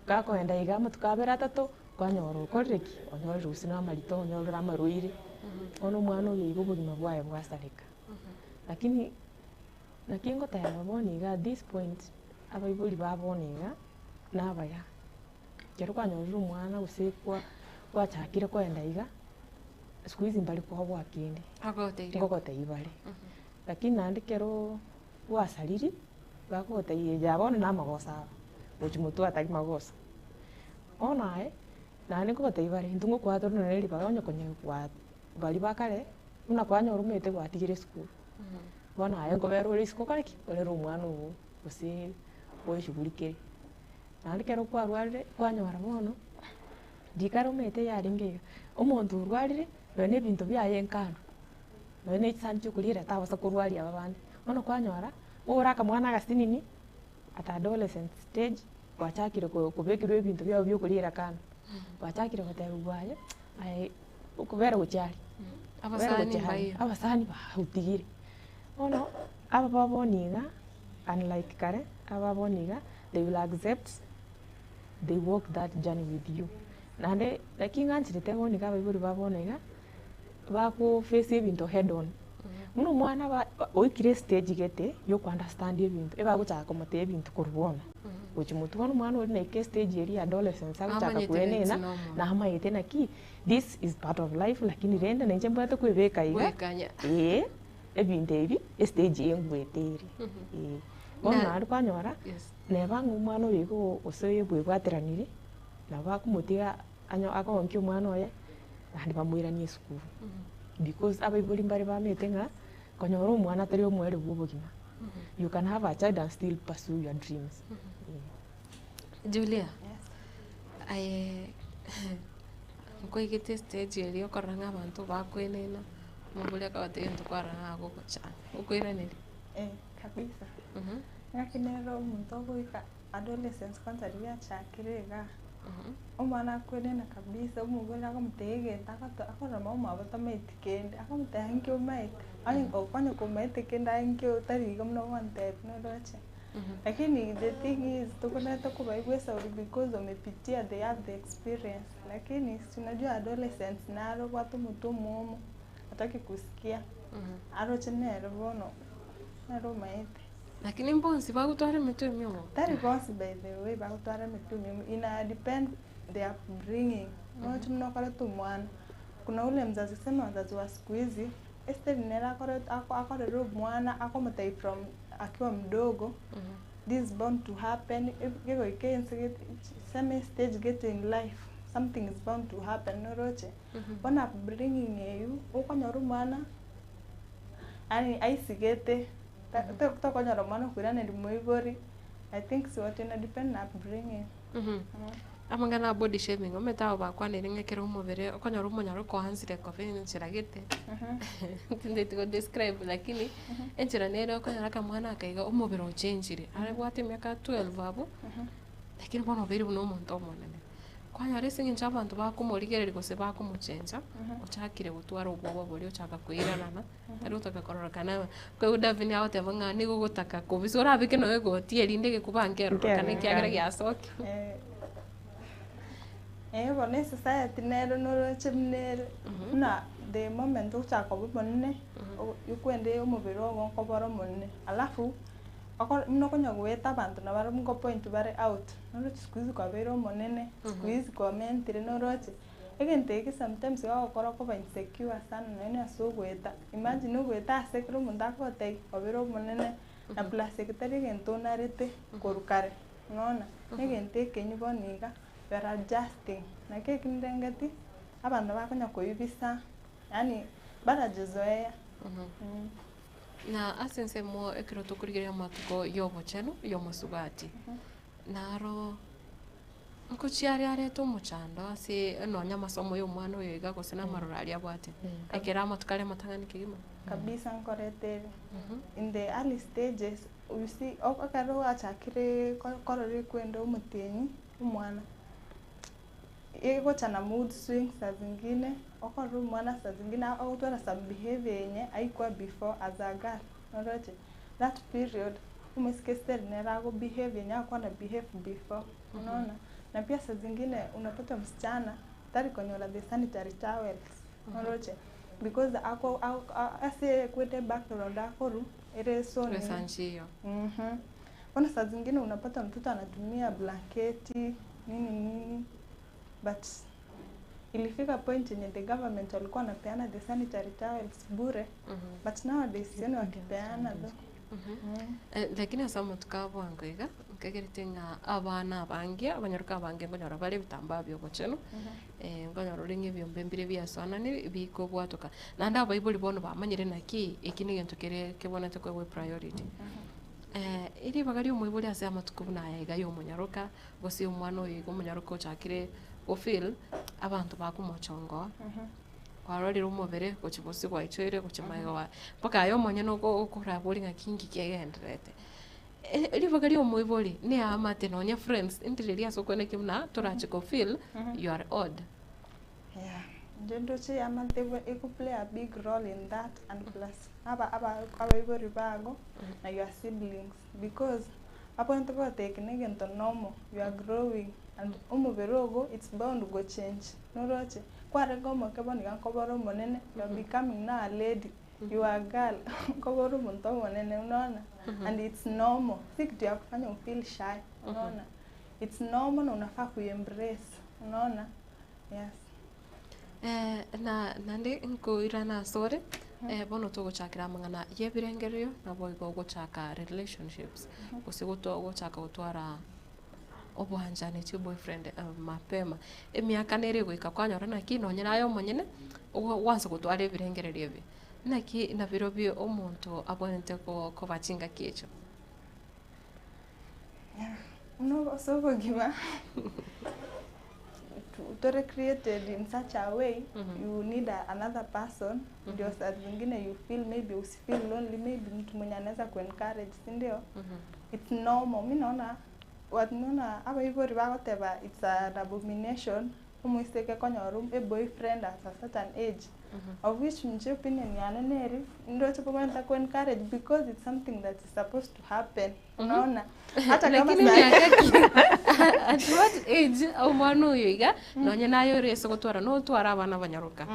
gakoenda iga amatuko abere atato. Kwanyora okorire ki? Onyorire gose na amarito, onyorire amarwaire, bono omwana oyo iga obogima bwaye bwasareka. Lakini naki ngoteba bono iga at this point, abaibori ba bono iga, nabaya, ekero kwanyorire omwana gose kwa gwachakire koenda iga, siku hizi mbari koboa kende, Agoteirie. ngogotebia bare. Lakini naende ekeroo gwasariri, bagogotebia ya bono na amagoso aba, gochia motwe atari magoso. Bono aye, naende nkogotebia bare, intwe ngokwaa tore nonye ribaga onye konya gwa baria ba kare, buna kwanyora omanyete gwatigire esukuru, bono aye nkobera ore isiko okore ki? Orere omwana ogo gose oeshughulikere. Naende ekero kwarwarire, kwanyora bono, rikare omanyete yarenge iga, omonto orwarire, nonye na ebinto biaye nkando, nonye na chisani chia okoriera tabasa korwaria aba bande. Bono kwanyora, ore akamwana agasinini, at adolescent stage, gwachakire ko kobekerwa ebinto biago bia okoriera kando, gwachakire gotebiwa aye, aye okobera gochia aria, kobera Abasani gochia aria, mbaiyo. abasani bagotigire. Bono, aba ba bono iga, unlike kare, aba bono iga, they will accept, they walk that journey with you. Naende, naki ng'ancherete bono iga abaibori ba bono iga, bako face ebinto head on. Buna omwana ba oikire estage gete ya oko understand ebinto, ebagochaka komotebia ebinto korwa bono, gochia motwe. Bono omwana oria naika estage eria ya adolescence agochaka Amanyete koenena, gaki nomonto. namanyete naki this is part of life lakini rende nainche mbwate koebeka iga, Goekanya. eh, ebinto ebi estage eye ngwete ere, eh. Bono Na- naende kwanyora, Yes. neba ng'a omwana oyo igo gose bwebwateranire, nabo bakomotiga anyo agonkie omwana oye, naende bamoiranie esukuru. Because abaibori mbare bamaete ng'a, konyora omwana tari omoerio bwa obogima, you can have a child and still pursue your dreams, eh. Julia, aye nkoigete estage eria okorora ng'a abanto bakoenena, omobori akagotebi egento kwarora ng'a agogochanda, okoiraneria? Eh, kabisa. Ng'aki nere omonto ogoika adolescence kwanza riria achakire igaa, omwana akoenena kabisa, omobori akomotebia egento agoto akorora mama omwabo tamaeti kende, akomotebia nki omaete, onye okonya komaete kende aye nki otari iga buna ogontebia noroche. Lakini the thing is tokonerete kobaigwa esauri because wamepitia they have the experience, lakini si unajua adolescence naro obwate omotwe omwomo, hataki kusikia, aroche nere bono, nere omaete. Lakini mbonsi bagotwara emetwe emiomo? Tari bonsi by the way bagotwara emetwe emiomo, ina depend their upbringing. Noroche buna okoreta omwana, kuna ule mzazi tuseme wazazi wa siku hizi, esiteri nere akoreta ako akorera omwana akomotebia from akiwa mdogo, this is bound to happen, gegoika ense gete tuseme stage gete in life, something is bound to happen noroche. Bono upbringing eywo, okonyora omwana yaani aisigete, tokonyora omwana okoiraneria moibori, I think so ina depend na upbringing. Amang'ana a body shaming, omanyete abo bakwanire ng'a ekero omobere okonyora omonyaro koansire koba enchera gete, tintagete go describe lakini, enchera nere okonyora akamwana aka iga omobere ochenchire, arabwate emiaka 12 abwo, lakini bono obeire buna omonto omonene. Kwanyora ase eng'encho abanto bakomorigereria gose bakomochencha, ochakire gotwara obwoba boria ochaka koiranana, tari gotaka kororekana koigwa Davini agoteba ng'a nigo ogotaka kobisa orabeke nonye egoti erinde egekuba nkerorokana ekiagera giasokire. Eh, bono esociety nero noroche buna ere, buna the moment ogochaka koba omonene, okwende omobere ogo nkobora omonene, alafu oko buna okonya goeta abanto nabarabwo nko point bare out, noroche siku hizi kwabeire omonene, siku hizi kwamentire noroche, egento eke sometimes gegokora okoba insecure sana nonye na ase ogoeta, imagine ogoeta ase ekero omonto akogotebia kwabeire omonene, na plus eke tari egento onarete korwa kare, unaona, na egento ekenywa bono iga, you are adjusting, naki eki nirengeti, abanto bakonya koibisa, yaani barajizoea. Na ase ensemo ekero tokorigereria amatuko ya obochenu ya omosubati, naro nkochiare arete omochando ase nonya amasomo ya omwana oyo iga gose na amaroro aria abwate, ekero amatuko aria amatang'ani kegima. Kabisa nkorete ere. In the early stages, you see, ekero gwachakire korora ekwenda omotienyi, omwana, egocha na mood swings saa zingine, okorora omwana saa zingine agotwara some behavior enye aikwa before as a girl, noroche, that period, omoiseke still nere ago behave enye akwana behave before, unaona. Na pia saa zingine unapata msichana tari konyora the sanitary towels oroche because ako ase ekwete background akoru ere so nini. Esanchiyo. Bono saa zingine unapata mtoto anatumia blanketi nini nini but ilifika point yenye the government walikuwa wanapeana the sanitary towels bure but nowadays sioni wakipeana though. Lakini ase amatuko a bwango iga, nkagerete ng'a abana abange, abanyaroka abange nkonyora bare ebitambaa bia obochenu, nkonyora ore ng'a ebiombe mbire biasoananire bikobwatoka. Naende abaibori bono bamanyire naki, eki na egento kere kebwenerete koegwa epriority. Ribaga ria omoibori ase amatuko buna aya iga ya omonyaroka, gose omwana oyo iga omonyaroka ochakire gofeel, abanto bakomochongoa. Kwarorire omobere gochia bosio gwaichoire gochia magega gwa mpaka aye omonyene oko okorabori ng'aki nki kegendererete. Ribaga ria omoibori na eamate nonye friends ndire ase okwenekia buna torache ko feel you are odd. Yeah, inche ndoche eamate ego play a big role in that and plus aba aba abaibori bago na your siblings because abwenerete goteba eke na egento normal, you are growing and omobere ogo it's bound go change noroche? Kwarenge omoke bono iga nkobora omonene, you are becoming now a lady, you are a girl, nkobora omonto omonene unaona? And it's normal, si kitu ya kufanya u feel shy, unaona? It's normal na unafaa kui embrace, unaona? Yes. Na naende nkoirana asore, bono togochakera amang'ana ya ebirengererio, naboigo ogochaka relationships, gose goto gochaka gotwara obwanchani chiboyfriend mapema. Emiaka nere egoika kwanyora naki nonye naye omonyene, ogo gwansa gotwara ebirengererio ebi. Naki nabirobio omonto abwenerete ko koba chingaki echio. Yeah, buna ase obogima tore created in such a way you need another person ndio saa zingine you feel maybe usifeel lonely maybe mtu mwenye anaweza kuencourage si ndio? It's normal. Mi naona naona abaibori bagoteba it's an abomination omoiseke konyora a boyfriend at a certain age of which inche opinion yane neri ndoche kobwate kuencourage because it's something that is supposed to happen unaona hata kama Lakini saa miaka ki at what age omwana oyo iga nonye naye ore ase gotwara notware abana abanyaroka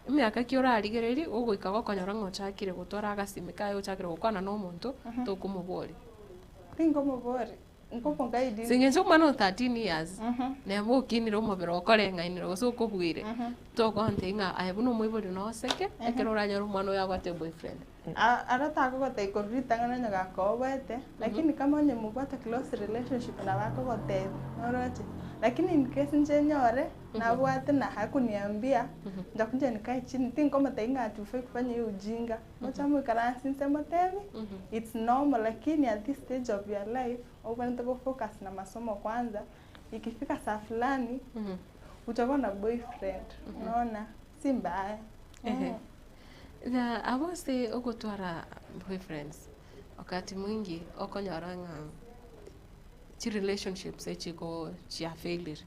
emiaka ki orarigereria ogoika gokonyora ng'a ochakire gotwara agasimi kaye ochakire gokwana na omonto tokomobori. Tingomobori nkomoguide Ase eng'encho omwana o 13 years neba okinire omobere okoreng'ainire gose okobwire togontebia ng'a aye buna omoibori noseke ekero oranyore omwana oyo abwate boyfriend. Ara tagogotebia korwa ritang'ani onye gakoboete, lakini kama onye mobwate close relationship nabo akogotebia noroche. Lakini in case inche nyore nabwate na hakuniambia ntakuja nikae chini tinkomotebia ng'a ati hufai kufanya hiyo ujinga, ngocha moikaranse inse motebie it's normal lakini at this stage of your life obwenerete gofocus na masomo kwanza, ikifika saa fulani utakuwa na boyfriend unaona, si mbaya. Ehe. Na abwo ase ogotwara boyfriends, wakati mwingi okonyora ng'a chirelationships echigo chiafailire.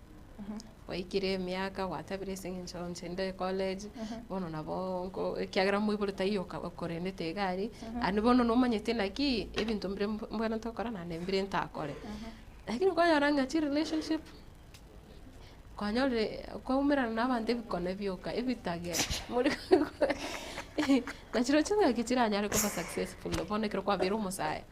Gwaikire emiaka gwatabire ase eng'encho inche nde college, bono nabo nko ekiagera moibori taiyo oka okorendete iga aria, aria bono nomanyete naki, ebinto mbire mbwenerete gokora naende mbire ntakore. Lakini okonyora ng'a chirelationship, kwanyorire kwaumerana na abanto ebikone bioka, ebitage, more nachirochio ching'aki chiranyare koba successful bono ekero kwabeire omosae.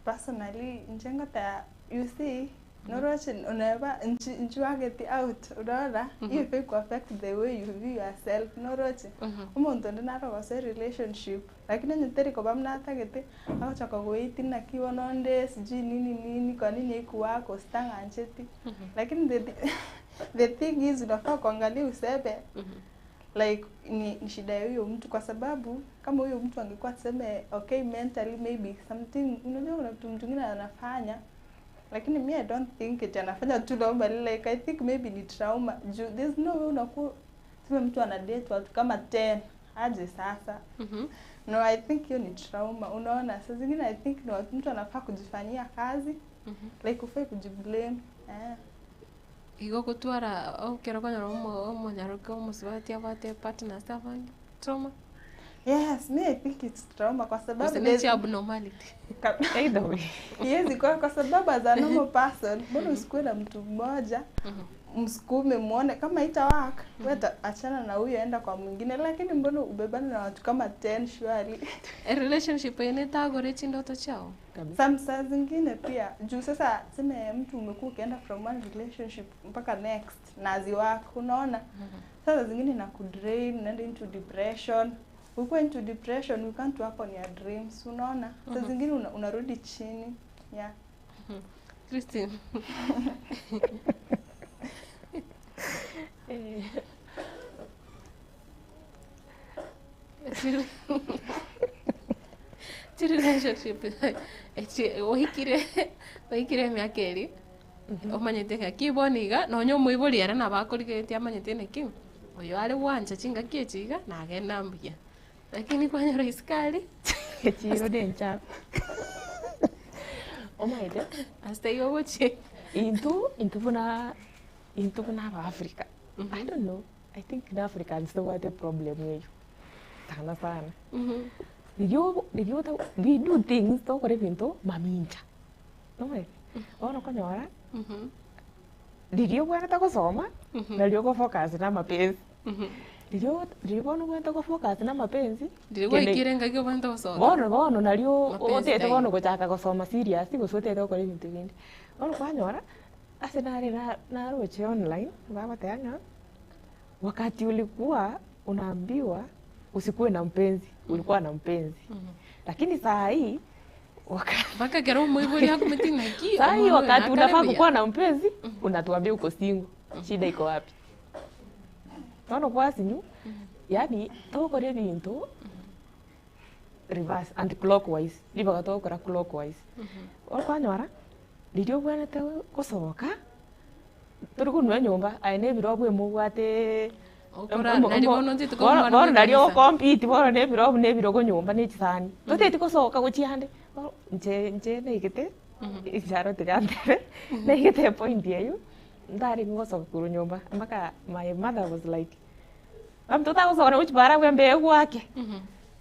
Personally, inche ngoteba you see, noroche oneba inchi inchiwageti out unaona, hiyo ifai ku affect the way you view yourself noroche. Omonto onde naro ogosoa relationship, lakini onye teri koba buna atagete, agochaka goetia naki bono onde sijui nini nini kwa nini haikuwaka gose tang'ancheti. Lakini the the thing is unafaa kuangalia useme like ni, ni shida ya huyo mtu kwa sababu kama huyo mtu angekuwa tuseme okay mentally maybe something unajua kuna vitu mtu mwingine anafanya lakini mi I don't think it anafanya tu normally like I think maybe ni trauma juu there's no way unakuwa tuseme mtu ana date watu kama 10 aje sasa no I think hiyo ni trauma unaona saa zingine I think ni watu mtu anafaa kujifanyia kazi like ufai kujiblame eh. Igo gotwara okero okonyora omo omonyaroke omosubati abwate partners abange, trauma? Yes, me I think it's trauma kwa sababu Gose there's- ne abnormality. Ka- Either way. Haiwezi kuwa kwa sababu as a normal person, mbona usikuwe na mtu mmoja msukume muone kama ita work, wewe achana na huyo enda kwa mwingine, lakini mbona ubebane na watu kama 10 surely? A relationship ene tagore chindoto chao. Kabisa. Some saa zingine pia juu sasa seme mtu umekuwa ukienda from one relationship mpaka next na haziwork, unaona? Sasa zingine na kudrain, unaenda into depression. Ukiwa into depression you can't work on your dreams, unaona? Saa zingine una, unarudi chini. Yeah. Christine. Chi relationship echi oikire oikire emiaka eri omanyete ng'aki bono iga nonya omoibori ere nabo akorigeretie amanyete naki oyo are gwancha chingaki echi iga nagenda mbuya lakini kwanyora isiko aria Echiro ne enchafu. Omanyete, ase taiyo ogochia intwe intwe buna intwe buna abaafrica I don't know, I think na Africans tobwate problem eywo sana sana. Riria obo riria ota we do things togokora ebinto mamincha, nomanyete? Bono okonyora, riria obwenerete gosoma, nario ogofocus na amapenzi. Riria ogo riria bono obwenerete gofocus na amapenzi, Riria kende gwaikire engaki obwenerete gosoka. bono bono nario Mapenzi otete taiyo. bono gochaka gosoma serious gose otete gokora ebinto binde. Bono kwanyora, ase nare na naroche online, bagoteba ng'a wakati ulikuwa unaambiwa usikuwe na mpenzi, ulikuwa na mpenzi. Lakini saa hii wakati Mpaka ekero omoibori akometi naki saa hii omwana oyo wakati nakare unafaa buya. kukuwa na mpenzi, unatuambia uko single. Shida iko wapi? Bono kwasinyu, yaani togokora ebinto reverse and clockwise, ribaga togokora clockwise. Bono kwanyora, riria obwenerete gosoka, tori konwa enyomba, aye na ebirobu emobwate Okora nari bono ntete bono komwana bono nari bwa ekanisa. ogocompete bono na ebirobu na ebirogo nyomba na echisani. Toteti gosoka gochia ande, bono inche inche naigete, inche tiga ntebe, naigete epoint eywo, ntarenge gosoka korwa nyomba mpaka my mother was like, mami totagosoka gochia bara bwembe egwake,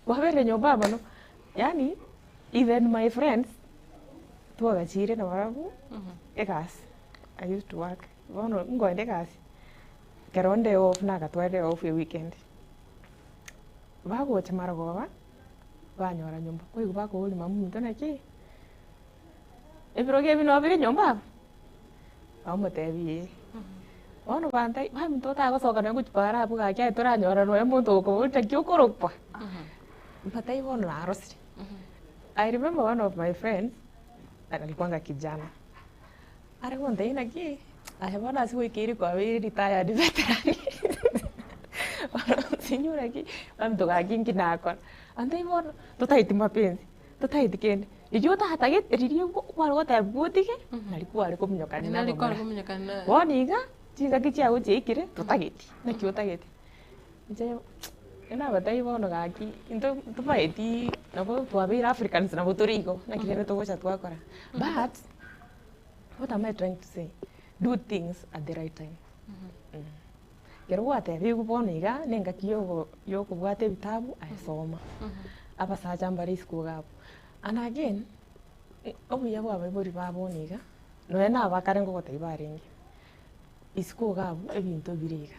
kwabeire nyomba mono. Yaani even my friends, twagachire nabarabwo, egasi, I used to work, bono nkoenda egasi, ekero nde off nagatwarire off eweekend, bagocha marogoba, banyora nyomba, koigwa bakoboria mama ominto naki, ebirogo ebi nabo bire nyomba abwo, bamotebia eh. Bono bantai baminto otagosoka nonye gochia para abwo gaki aye toranyora nonye omonto okoboria naki okorokwa, mbatebi bono narosire. I remember one of my friends, alikuwanga kijana, are gontebia naki, aye bono ase goikeire kwabeire retired veteran bono sinywe naki, baminto gaki nki nakora, antebia bono totaeti mapenzi, totaeti kende, riria otatagete riria kware goteba otige, nari kware kominyokana na Nari kware abamura. kominyokana. Bono iga, chingaki chiago chiaikire, totageti, naki otagete. Inche nabatebia bono gaki, intwe tomaeti nabo twabeire Africans nabo tore igo, naki rende togocha twakora. But, what am I trying to say? Do things at the right time. Ekero gwatebiwu bono iga, na engaki yogo yokobwata ebitabu, aye soma. Abasacha mbare isiko iga abwo. And again, obuya bwa abaibori ba bono iga, nonye na abakare nkogotebia barenge, isiko iga abwo ebinto bire iga.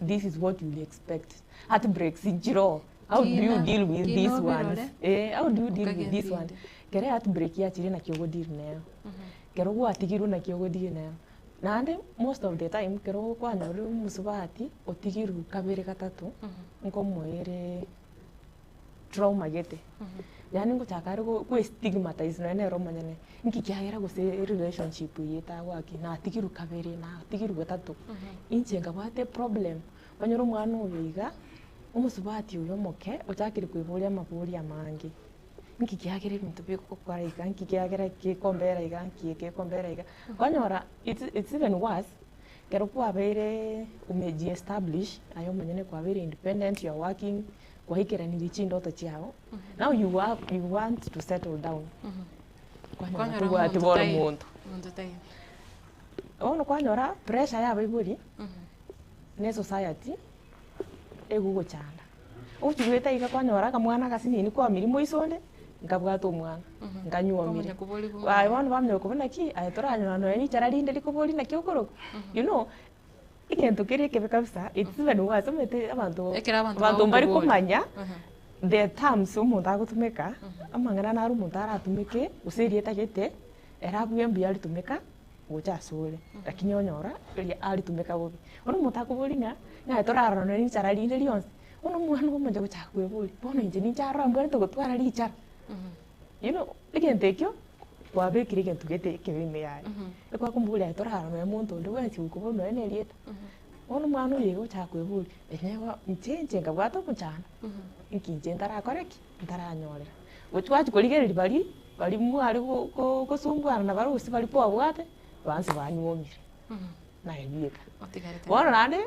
This is what you will expect. Heartbreaks nchiroo, how do you Kina, deal with kina these obirore. ones? Eh, how do you deal with this one? Okagenda inde. Kere heartbreak yachire naki ogodeal nero. Kero gwatigirwe naki ogodeal nero. Naende most of the time kero kwanyorire omosubati otigirwe kabere gatato, nkomoere trauma gete. Yaani ngochaka are go goestigmatize nonye nere omonyene, nki kiagera gose erelationship eye etagwaki, natigirwe kabere, natigirwe gatato, inche nkabwate eproblem, onyore omwana oyo iga, omosubati oyo omoke, ochakire koiboria amabori amange, nki kiagera ebinto bigokora iga, nki kiagera gekombera iga, nki eke gekombera iga, kwanyora it's it's even worse, ekero kwabeire umejiestablish, aye omonyene kwabeire independent, you are working, kwaikeranirie chindoto chiago, now you have you want to settle down, kwanyora Kwanyora tobwati omonto bono taiyo. monto. Omonto taiyo. Bono kwanyora, pressure ya abaibori, na esociety, egogochanda. Ogochi goeta iga kwanyora akamwana agasinini kwamiria moiso onde, nkabwate omwana, nkanyuomire. Kwamanya koborigwa Aye bono bamanya gokobua naki, aye toranyora nonya richara rinde rikoboria naki okorokwa, you know, egento keria ekebe kabisa, it's even worse omanyete abanto, Ekero abanto abanto mbari bagokoboria. komanya the terms omonto agotumeka, amang'ana naro omonto aratumeke, gose erieta gete, ere abue mbuya aritumeka. gocha asore, lakini onyora riria aritumeka bobe. Bono omonto akoboria ng'a, ng'a torarora nonye richara rinde rionsi, bono omwana ogomocha gochaka kweboria, bono inche ninche aroro mbwenerete gotwara richara? You know, egento ekio, kwabekire egento gete ekebe ime yaye. Ekwakomoboria aye torarora nonye monto onde bwensi okoboria nonye na erieta. Bono omwana oyo iga ogochaka kweboria, enyewe inche inche nkabwate omochando, inki inche ntarakore ki? Ntaranyorera. Gochi gwachia korigereria baria, baria mware go- go- gosumbwana na baria gose baria kwabwate, bansi banyuomire, naye bieka. Otigarete Bono naende,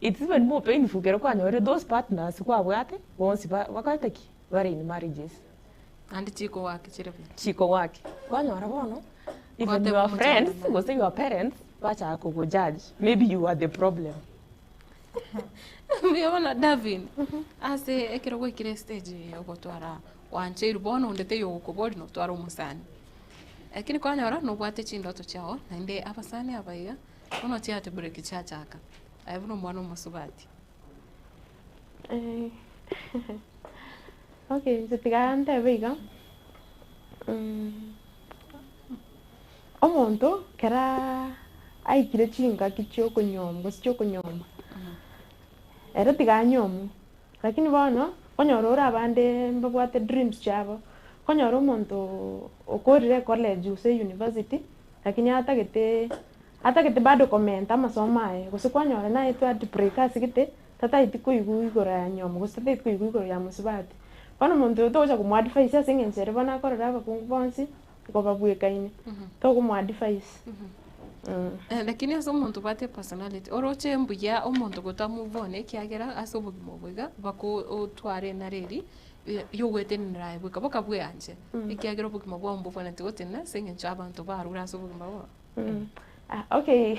it's even more painful ekero kwanyorire those partners kwabwate, bonsi ba bakorete ki? Bare in marriages. Naende chikowaki chire buya. Chikowaki. Kwanyora bono, even Gwateba your friends, omochando naye. gose your parents, bachaka kogojudge, maybe you are the problem. Mbuya bono Davin, ase ekero gwaikire estage eye ya ogotwara gwancheirwe bono onde taiyo ogokoboria notware omosani. Lakini kwanyora nobwate chindoto chiago naende abasani aba iga, bono chiatebire ki chiachaka, aye buna omwana omosubati. Okay inche tiga ntebe iga, omonto kera aikire chingaki chia okonyuomwa gose chia okonyuoma, ere tiga anyuomwe, lakini bono, okonyora ore abande mbabwate dreams chiabo, okonyora omonto okorire ecollege gose university, lakini atagete atagete bado komenta amasomo aye, gose kwanyora naetwe heartbreak ase gete, tataeti koigwa igoro ya nyuomo gose tataeti koigwa igoro ya mosubati. Bono omonto oyo togocha komoadvise ase eng'encho ere bono akorora abakungu bonsi, igo babwekaine, tokomoadvise. Lakini ase omonto obwate epersonality, oroche mbuya omonto gota move on ekiagera ase obogima obo iga, baka otware enara eria, ya ogoetenenera aye bweka boka bweanche, ekiagera obogima bwao mbobwenereti gotenena ase eng'encho abanto barure ase obogima bwao. Okay,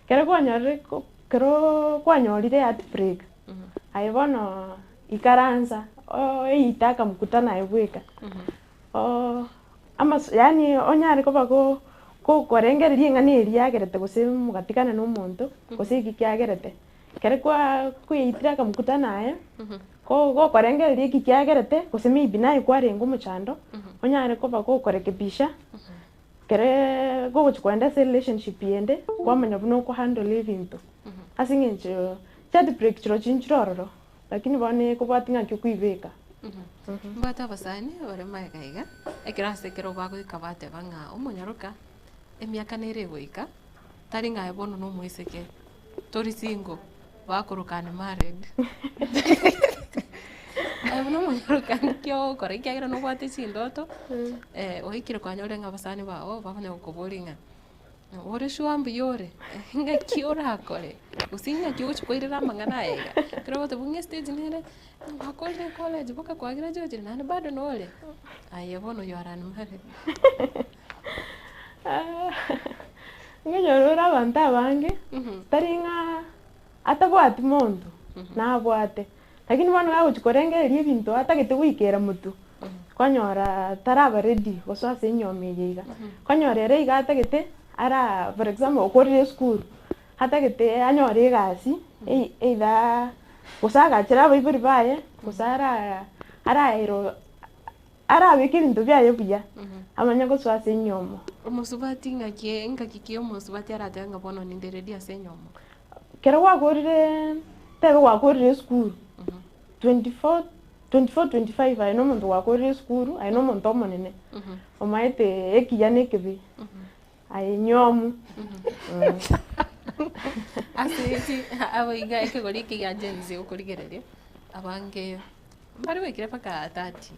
ekero kwanyorire ko ekero kwanyorire heartbreak, aye bono ikaransa oeite akamkutano aye bweka. Amasu yaani onyare koba go gokorengereria eng'ana eria yagerete gose mogatigana na omonto, gose eki kiagerete. Ekero kwa kweitire akamkutano aye, ko gokorengereria eki kiagerete, gose maybe naye kwarenge omochando, onyare koba gokorekebisha, ekereee gogochia kogenda ase relationship yende, kwamanya buna okohandle ebinto. Ase eng'encho heartbreak chirochio nchire ororo. Lakini bono ekobwatia ng'aki okoibeka. Mbwate abasani bare magega iga, ekero ase ekero bagoika bateba ng'a omonyaroka, emiaka nere egoika, tari ng'a aye bono na omoiseke, tori single, bakoroka unmarried. Aye buna omonyaroka nki ogokora ekiagera nobwate chindoto, oikire kwanyorire ng'a abasani bago bakonya gokoboria ng'a. Ore sure mbuya ore? Ng'aki orakore? Gose ng'aki ogochi koirera amang'ana aya iga? Ekero ogoteba ng'a estage nere, gwakorire ecollege mpaka kwagraduatire naende bado nore, aye bono you are unmarried. Nkonyora ore abanto abange, tari ng'a atabwati monto, nabwate, Lakini bono gagochia korengereria ebinto atagete goikera motwe, kwanyora taraba ready gosoa ase enyiomo eye iga. Kwanyora ere iga atagete ara for example okorire esukuru, atagete anyore egasi ei- either gose agachere abaibori baye, gose ara araerwa arabeke ebinto biaye buya, amanye gosoa ase enyiomo. Omosubati ng'aki ngaki ki omosubati aratebe ng'a bono ninde ready ase enyiomo? Ekero gwakorire tebe gwakorire esukuru, 24 24 25 aye na omonto gwakorire esukuru, aye na omonto omonene, omaete ekiya na ekebe, aye nyomu. Ase eki abo iga ekegori eke gia Gen Z okorigereria, abange mbare baikire mpaka 30,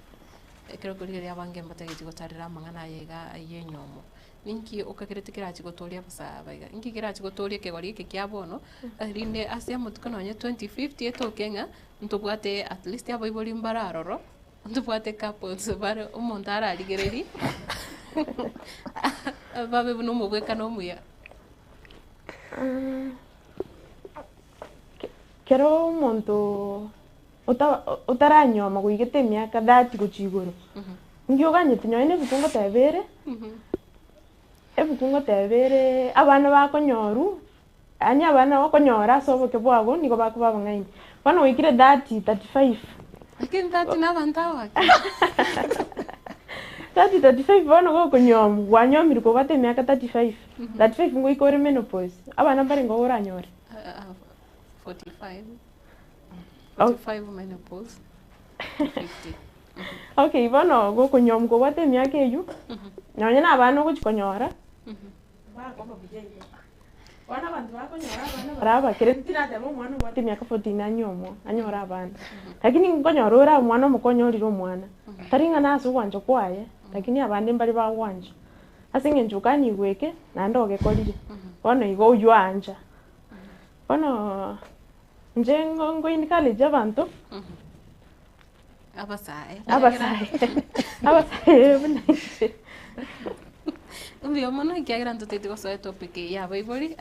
ekero okorigereria abange mbatageti gotarera amang'ana aya iga ya enyomo. Ninki okagerete kerache gotoria abasae aba iga? Inki kerache gotoria ekegori eke kia bono, erinde ase amatuko nonye 2050 etoke ng'a ntobwate at least abaibori mbare aroro, ntobwate couples bare omonto ararigererie babe buna omobwekano omuya. Kero omonto. Ota otaranyuoma goigete emiaka 30 gochia igoro, inki oganyete nonye na ebuku ngoteba ere, ebuku ngoteba ere abana bakonyorwa, yaani abana okonyora ase oboke bwago nigo bakoba abang'aini. Bono goikire 30, 35. Lakini 30 na abanto abake. 30, 35 bono gokonyuomwa, kwanyuomirwe kobwate emiaka 35, 35 ngoika ore menopause, abana mbarenge oranyore? 45. 45 menopause 50. Okay, bono gokonyuomwa kobwate emiaka eywo, nonye na abana ogochi konyora, bakoba buya igo. Bono abanto bakonyora abana bare abakere, tinateba omwana obwate emiaka 14 anyuomwa, anyore abana. Lakini nkonyora ore omwana omoke onyorire omwana, tari ng'a nase ogwancha kwaye, lakini abande mbare bagwancha. Ase eng'encho okanigwe eke, naende ogekorire, bono igo oywo aancha. Bono inche ngo encourage abanto, Abasae. abasae abasae buna inche. Mbuya mono ekiagera ntoteti gosoa etopic ya abaibori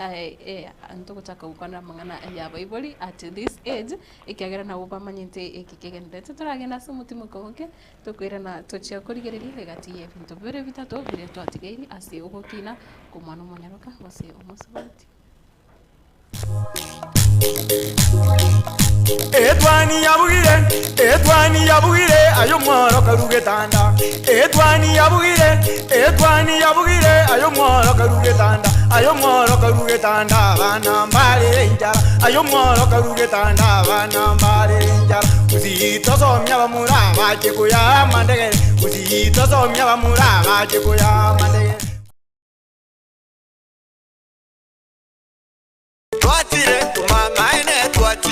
ntogochaka gokwanera amang'ana ya abaibori at this age, ekiagera nabo bamanyete eki kegendererete. Toragende ase omotimoko omoke, tokoirana tochia korigereria egati ya ebinto bibere bitato biria twatigeiri ase ogokina kwa omwana omonyaroka gose omosubati. Etwani yabugire, etwani yabugire, aye omworo karu getanda. Etwani yabugire, etwani yabugire, aye omworo karu getanda. Aye omworo karu getanda, abana mbare enchara. Aye omworo karu getanda, abana mbare enchara. Gusii tosomia bamura bache koya amandegere. Gusii tosomia bamura bache koya amandegere.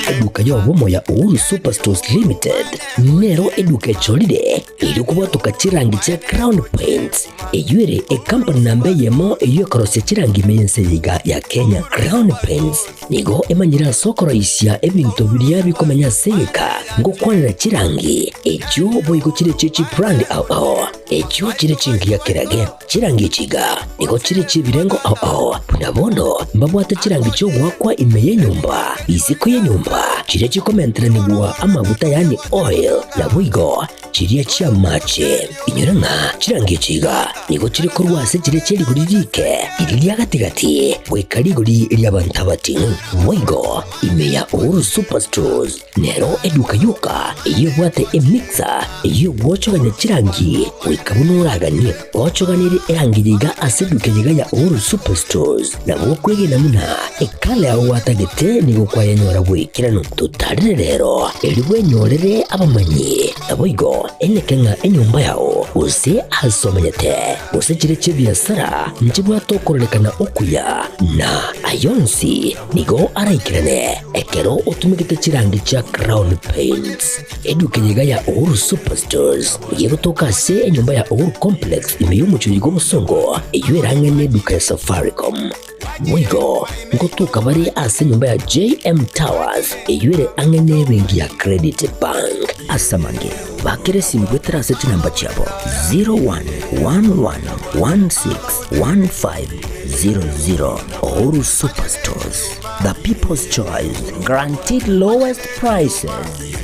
Eduka y'obomo ya Uhuru Superstores Limited nero eduka echorire erio kobwatoka chirangi chia Crown Paints eyio ere ekampani namba eyemo eyio ekorosia chirangi ime y'ense eye iga ya Kenya. Crown Paints nigo emanyire ase okoroisia ebinto biria bikomenya ase egeka ngokwanera chirangi echio boigo chire chie chibrand ao ao echio chire chingiya kerage. Chirangi echi iga nigo chire chi'ebirengo ao ao, buna bono mbabwate chirangi chi'ogoakwa ime y'enyomba, isiko y'enyomba, chiria chikomenteranigwa amaguta yaani oil, naboigo chiria chi'amache. Inyora ng'a chirangi echi iga nigo chire korwa ase chiria chie rigori riike, riria ria gati-gati, goika rigori ri'abanto abating'u. Boigo ime ya Uhuru Superstores Nero eduka yoka eyio ebwate emixer eyio egwochogania chirangi goika buna oraganie. Gochoganerie erangi yiga ase eduka yiga ya Uhuru Superstores nabo okwegena buna ekala yao gwatagete nigo kwayenyora bw'ekeranu. Totarire rero erio bwenyorere abamanyi naboigo eneke ng'a enyomba yao gose ase omenyete gose chire chi'ebiasara nchibwate okororekana okuya na ayonsi Nigo araikerane ekero otumegete chirangi chia Crown Paints. Eduka eye iga ya Uhuru Superstores nigo egotoka ase enyomba ya Uhuru Complex ime y'omochie oyo bw'obosongo eyio erang'e neduka ya Safaricom. Boigo ngotoka bare ase enyomba ya JM Towers eyio ere ang'e nebenki ya Credit Bank. Ase amange, bakera esimi goetera ase chinamba chiabo 0111161500. Uhuru Superstores, the people's choice, guaranteed lowest prices.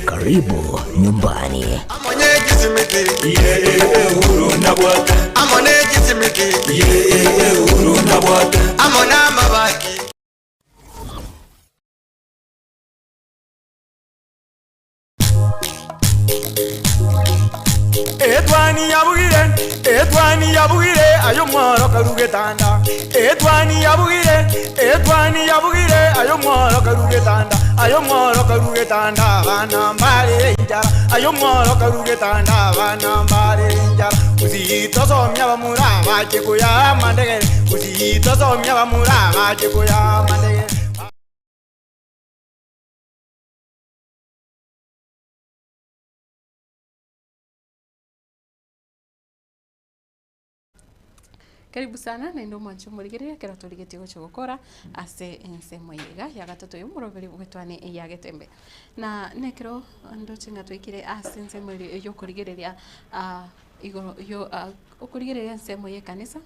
Karibu nyumbani. Etwani yabugire, etwani yabugire, aye omworo karu getanda. Etwani yabugire, etwani yabugire, aye omworo karu getanda. Aye omworo karu getanda, abana mbare enchara. Aye omworo karu getanda, abana mbare enchara. Gusii tosomia bamura bache koya amandegere. Gusii tosomia bamura bache koya amandegere. Karibu sana naende omwanche omorigereria ekero torigetie gocha gokora ase ensemo eye iga ya gatato ya omoroberi bw'etwani ya getembe. Na nekero ndoche ng'a twaikire ase ensemo eria ya okorigereria igoro yo okorigereria ensemo ya ekanisa,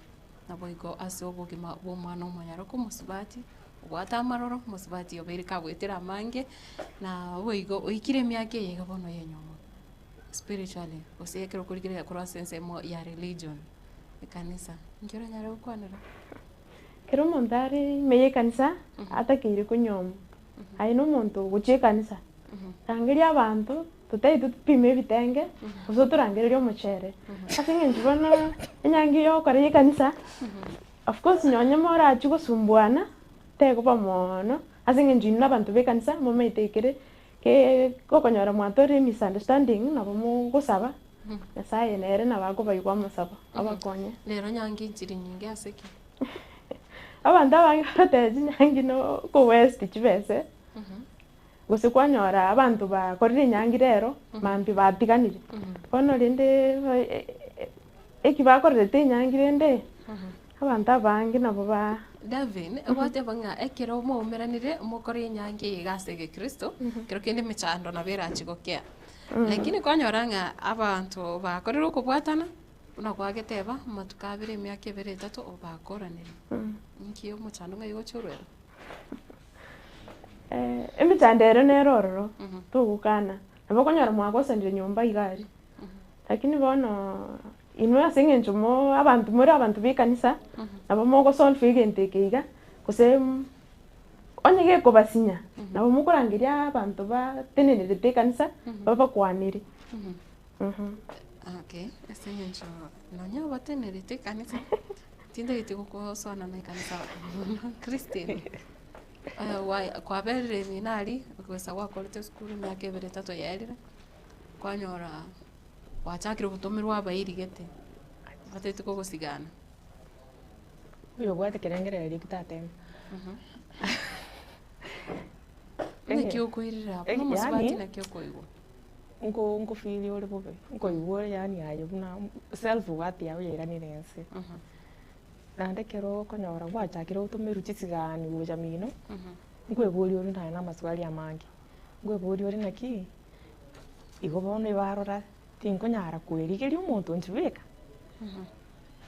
naboigo ase obogima bwa omwana omonyaroko omosubati. Obwate amaroro, omosubati obeire kagoetera amange, na boigo oikire emiaka eye iga bono yenyomwa spiritually, gose ekero okorigereria korwa ase ensemo ya religion, ekanisa, inki oranyare gokwanera? Ekero omonto are ime ya ekanisa, atakeire konyuomwa, aye na omonto ogochia ekanisa, rangeria abanto totari topime ebitenge, gose otorangererie omochere. Ase eng'encho bono enyangi ya okora ya ekanisa, of course nonye morachie gosumbuana, tekoba moono, ase eng'encho inwe na abanto ba ekanisa momanyete ekere ke gokonyora mwatorire emisunderstanding nabo mogosaba, Nyasaye nere nabo akobaigwa amasabo abakonye. Rero nyangi nchiri nyinge ase ki? Abanto abange bagoteba chinyangi no okowaste chibese, gose kwanyora abanto bakorire enyangi rero, mambia batiganire. Bono rende eki bakorerete enyangi rende, abanto abange nabo ba. Davin, gwateba ng'a ekero mwaumeranire mokore enyangi eye iga ase egekristo, ekero kende emechando nabo erachi gokea. Lakini kwanyora ng'a abanto bakorire okobwatana, buna kwageteba, amatuko abere emiaka ebere etato obakoranire. Inki omochando ng'ai ogochia orwere? Emechando ere nere ororo, togokana, nabo okonyora mwagosanire nyomba iga aria, lakini bono inwe ase eng'encho mo abanto more abanto ba ekanisa, nabo mogosolve egento eke iga, gose onye gekobasinya, nabo mokorangeria abanto batenenerete ekanisa, babakwanere. Okay, ase eng'encho nonye obatenerete ekanisa, tintagete gokosoana na ekanisa mono Christine, kwaberire emino aria, gose gwakorete esukuru emiaka ebere etato yaerire, kwanyora gwachakire gotomerwa abairi gete, batagete kogosigana. Oyobwate ekerengererio ekio tatema. Naki okoirera abwo, Yaani, nomosubati naki okoigwa? nko nkofeel ore bobe, nkoigwa ore yaani aye buna self worth yago yairanire inse. Naende ekero okonyora gwachakire gotomerwa chisigani gocha mino, nkoeboria ore naye na amaswali amange, nkoeboria ore naki, igo bono ebarora tinkonyara koerigeria omonto nchibeka,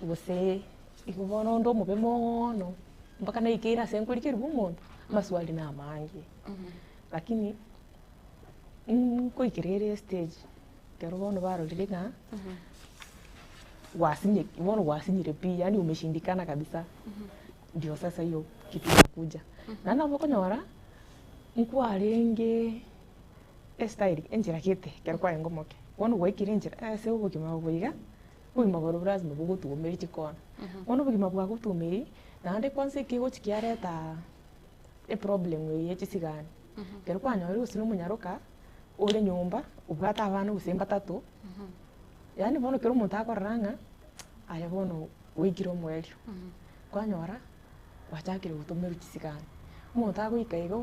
gose igo bono onde omobe moono mpaka naikeire ase nkorigerigwa omonto, amaswali na amange. Lakini nkoikera ere estage ekero bono barorire ng'a gwasinye bono gwasinyire pi yaani umeshindikana kabisa, ndio sasa hiyo kitu inakuja. Naende nabo okonyora nkwarenge estyle enchera gete ekero kwarenge omoke, bono gwaikire enchera ase obogima obo iga, obogima boria lazima bogotuomeria chikona. Bono obogima bwagotuomeiri, naende kwanza ekegochi kiareta eproblem eye ya chisigani, ekero kwanyorire gose na omonyaroka, ore nyomba, obwate abana gose mbatato, yaani bono ekero omonto akorora ng'a aye bono gwaikire omoerio, kwanyora gwachakire gotomerwa chisigani. Omonto agoika iga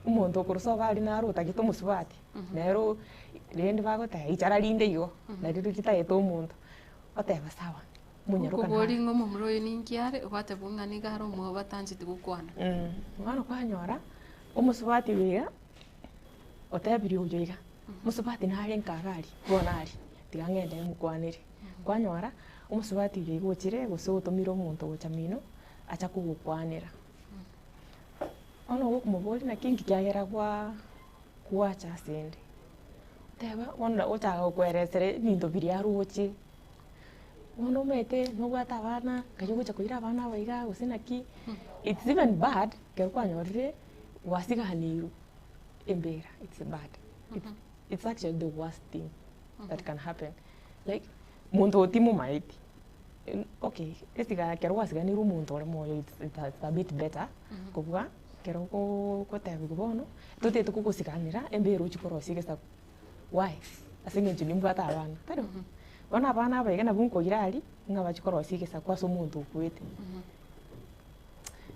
omonto okorwa sobo aria naro otagete omosubati, nere rende bagoteba ichara rinde igo, nario ritagete omonto, oteba sawa. Omonyaroka Okobori nare. ng'a omomura oyo ninki are, gwatebwa ng'a nigo are omwabo batancheti gokwana. Bono kwanyora, omosubati oyo iga, otebirie oyo iga, mosubati nare nka iga aria, bono aria, tiga ng'ende mokwanere. Kwanyora, omosubati oyo iga ochire gose otomire omonto gocha mino, acha kogokwanera. Bono gokomoboria naki nki kiagera gwa gwacha asende, oteba bono ochaka gokoeresera ebinto biria aroche. Bono omanyete nobwate abana, nkai ogocha koira abana aba igaa gose naki, it's even bad ekero kwanyorire gwasiganirwe embera it's bad, it's actually the worst thing that can happen like monto oyo timomaeti, okay esiga ekero gwasiganirwe omonto ore moyo it's it's a bit better kobua ekero ogotebiwa bono, totagete kogosiganera embera ochie korosia egesaku. Why? Ase eng'encho nimbwate abana, tari bo? Bono abana aba iga nabwo nkoira aria, ng'a bachie korosia egesaku ase omonto okwete.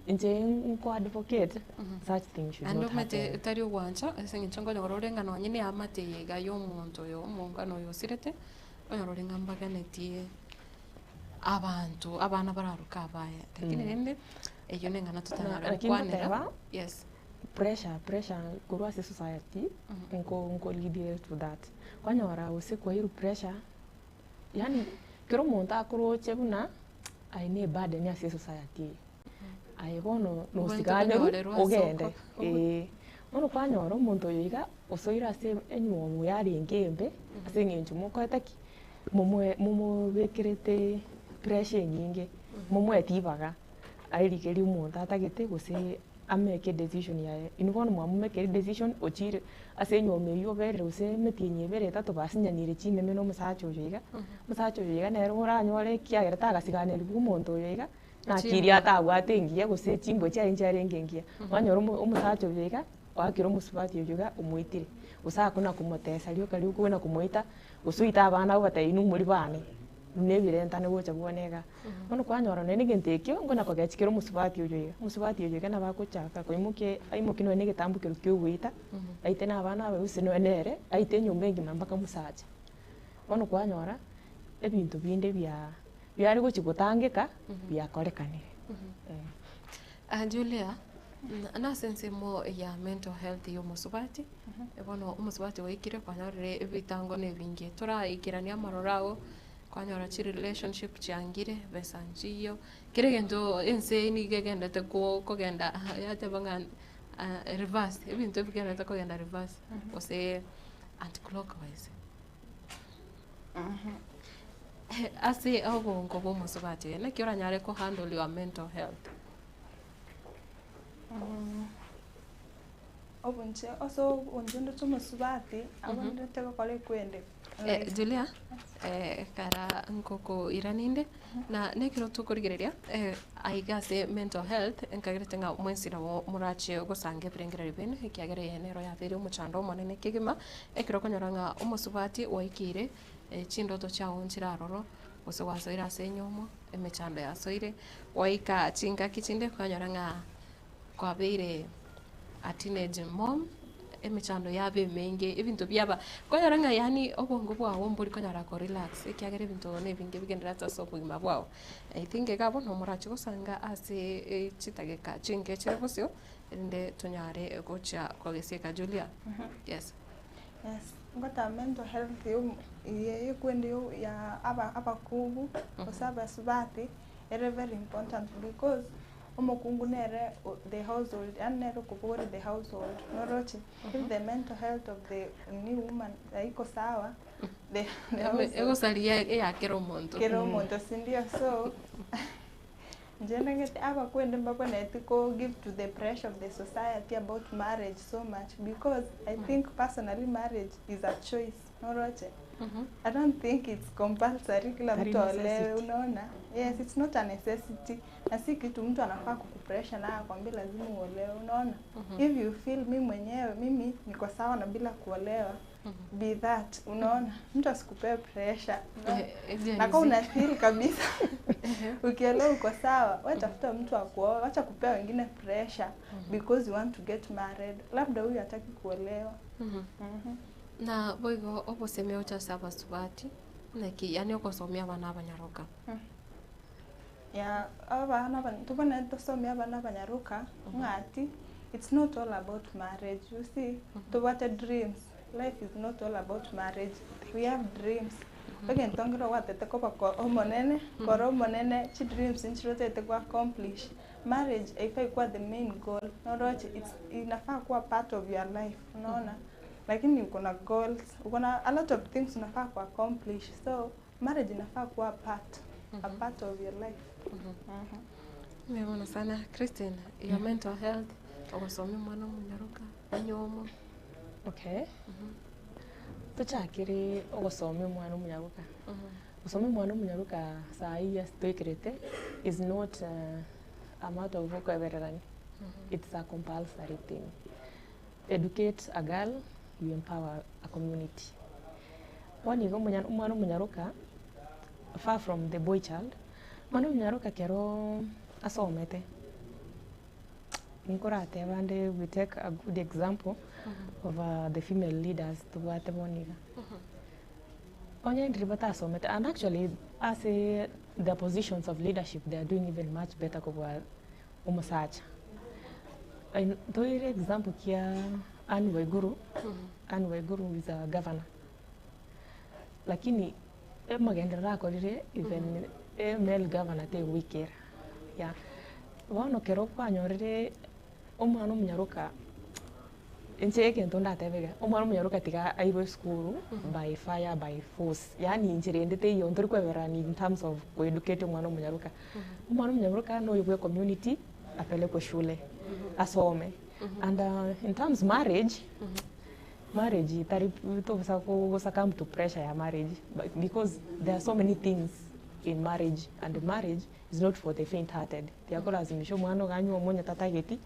Inche nko advocate such thing should Naende not omanyete happen. tari ogwancha ase eng'encho nkonyora ore ng'a nonye na eamate eye iga ya omonto oyo omongwana oyo osirete, okonyora ore ng'a mbaganetie abanto abana bararuke abaye. Lakini rende, eyio na eng'ana totanyara Lakini gokwanera, ngoteba, yes. Pressure pressure korwa ase society nko nko lead to that, kwanyora gose kwairwe pressure yaani kera omonto akoroche buna aye ne eburden ase esociety eye. Aye bono Obwenerete nosiganerwe konyorerwa ase ogende, oko. eh. Bono kwanyora omonto oyo iga, osoire ase enywomo yarenge embe, ase eng'encho mokoete ki? Momoe momobekerete pressure enyinge, momoeti ribaga aerigerie omonto atagete gose ameke edecision yaye. Inwe bono mwamomekeire edecision ochire ase enywomo eywo oberire gose emetienyi ebere etato basinyanire chimeme na omosacha oyo iga, omosacha oyo iga nere oranyore ekiagera tagasiganerigwe omonto oyo iga, naki eria atabwate engiya gose chimbwa chiaye nchiarenge engiya. Kwanyora omo omosacha oyo iga, oakire omosubati oyo iga omoitire, gose akona komotesa rioka rioka okona komoita, gose oite abana obatebie inwe mori bane, buna ebirentane gocha bwane igaa. Bono kwanyora nonye na egento ekio, nkona kogechia kere omosubati oyo iga, omosubati oyo iga nabo agochaka koimokia aimokie nonye na egetambo keria kia ogoita, aite na abana abe gose nonye nere, aite enyomba engima mpaka omosacha. Bono kwanyora, ebinto binde bia biare gochia gotangeka, biakorekanire. Julia, nase ensemo ya mental health ya omosubati, bono omosubati oikire kwanyorire ebitango na ebinge, toraikeranie amaroro ago, kwanyora chirelationship chiangire, besa nchiyo, kera egento ense nigo egendete ko- kogenda yateba ng'a reverse, ebinto ebigenderete kogenda reverse, gose anti-clockwise. Ase obongo bwa omosubati oyo, naki oranyare ko handle your mental health? Obonche ase obonche ndoche omosubati abwenerete gokora ekwende Eh, Julia, eh, kara nkokoiraninde, na nekero tokorigereria eh, aiga ase mental health, nkagerete ng'a mwensi nabo morache gosanga ebirengererio biaino, ekiagera eye nero yabeire omochando omonene kegima, ekero okonyora ng'a omosubati gwaikeire chindoto chiago nchire aroro, gose gwasoire ase enyomo, emechando yasoire, gwaika chingaki chinde kwanyora ng'a kwabeire a teenage mom, emechando yaba emenge, ebinto biaba, kwanyora ng'a yaani obongo bwago mbori konyara ko relax ekiagera ebinto na ebinge bigendererete ase obogima bwao. I think iga abwo nomorache gosanga ase chidageka chinke chire bosio, erinde tonyare gochia kogesieka Julia, yes. Yes, ngoteba mental health ya omo eye ekwende yo ya aba abakungu gose abasubati ere very important because omokungu nere o the household yaani nere okobogoria the household noroche if the mental health of the new woman haiko sawa the the household Egosaria eya kera omonto. kera omonto sindio so inche ndagete abakwende mbabwenereti ko give to the pressure of the society about marriage so much because I think personally marriage is a choice noroche I don't think it's compulsory kila Tari mtu aolewe necessity. unaona yes it's not a necessity na si kitu mtu anafaa kukupressure na akwambie lazima uolewe unaona if you feel mi mwenyewe mimi niko sawa na bila kuolewa be that unaona mtu asikupee pressure unaona? Eh, na kama una feel kabisa ukiolewa uko sawa wewe tafuta mtu wa kuoa wacha kupea wengine pressure because you want to get married labda huyu hataki kuolewa Mhm. Na boigo obosemia gocha ase abasubati, naki yaani ogosomia abana abanyaroka. Ya abana aba tobwenerete tosomie abana abanyaroka ng'a ati it's not all about marriage you see tobwate dreams life is not all about marriage we have dreams egento nkero gwatete koba ko omonene kora omonene chidreams nchire otagete go accomplish marriage haifai kuwa the main goal noroche it's inafaa kuwa part of your life unaona lakini uko na goals uko na a lot of things unafaa ku accomplish so marriage inafaa kuwa part a part of your life Mhm. Nimeona sana Christine, your mental health, ogosomia omwana omonyaroka, enyomo. Okay. Tochakere ogosomia omwana omonyaroka. Gosomia omwana omonyaroka saii ase toikerete is not a matter of okoebererania, it's a compulsory thing. Educate a girl, you empower a community. Bono iga omonya omwana omonyaroka, far from the boy child, omwana omonyaroka ekero asomete, nkorateba ande we take a good example of the female leaders tobwate bono iga. Onye ndiri batasomete and actually ase the positions of leadership they are doing even much better kobua omosacha. Toire example kia Anne Waiguru, Anne Waiguru is a governor, lakini amagenderero akorire even a male governor tegoikera yeah. Bono kero kwanyorire omwana omonyaroka, inche egento ndatebe iga, omwana omonyaroka tiga airwe esukuru by fire by force, yaani inchera ende teiyo ntori kwebererani in terms of koeducate omwana omonyaroka. Omwana omonyaroka noyo bwa ecommunity apelekwe shule asome and in terms marriage, marriage tari tobusa go succumb to pressure ya marriage because there are so many things in marriage and marriage is not for the faint hearted. Tiakolazimisha omwana iga anywe omonye tatageti,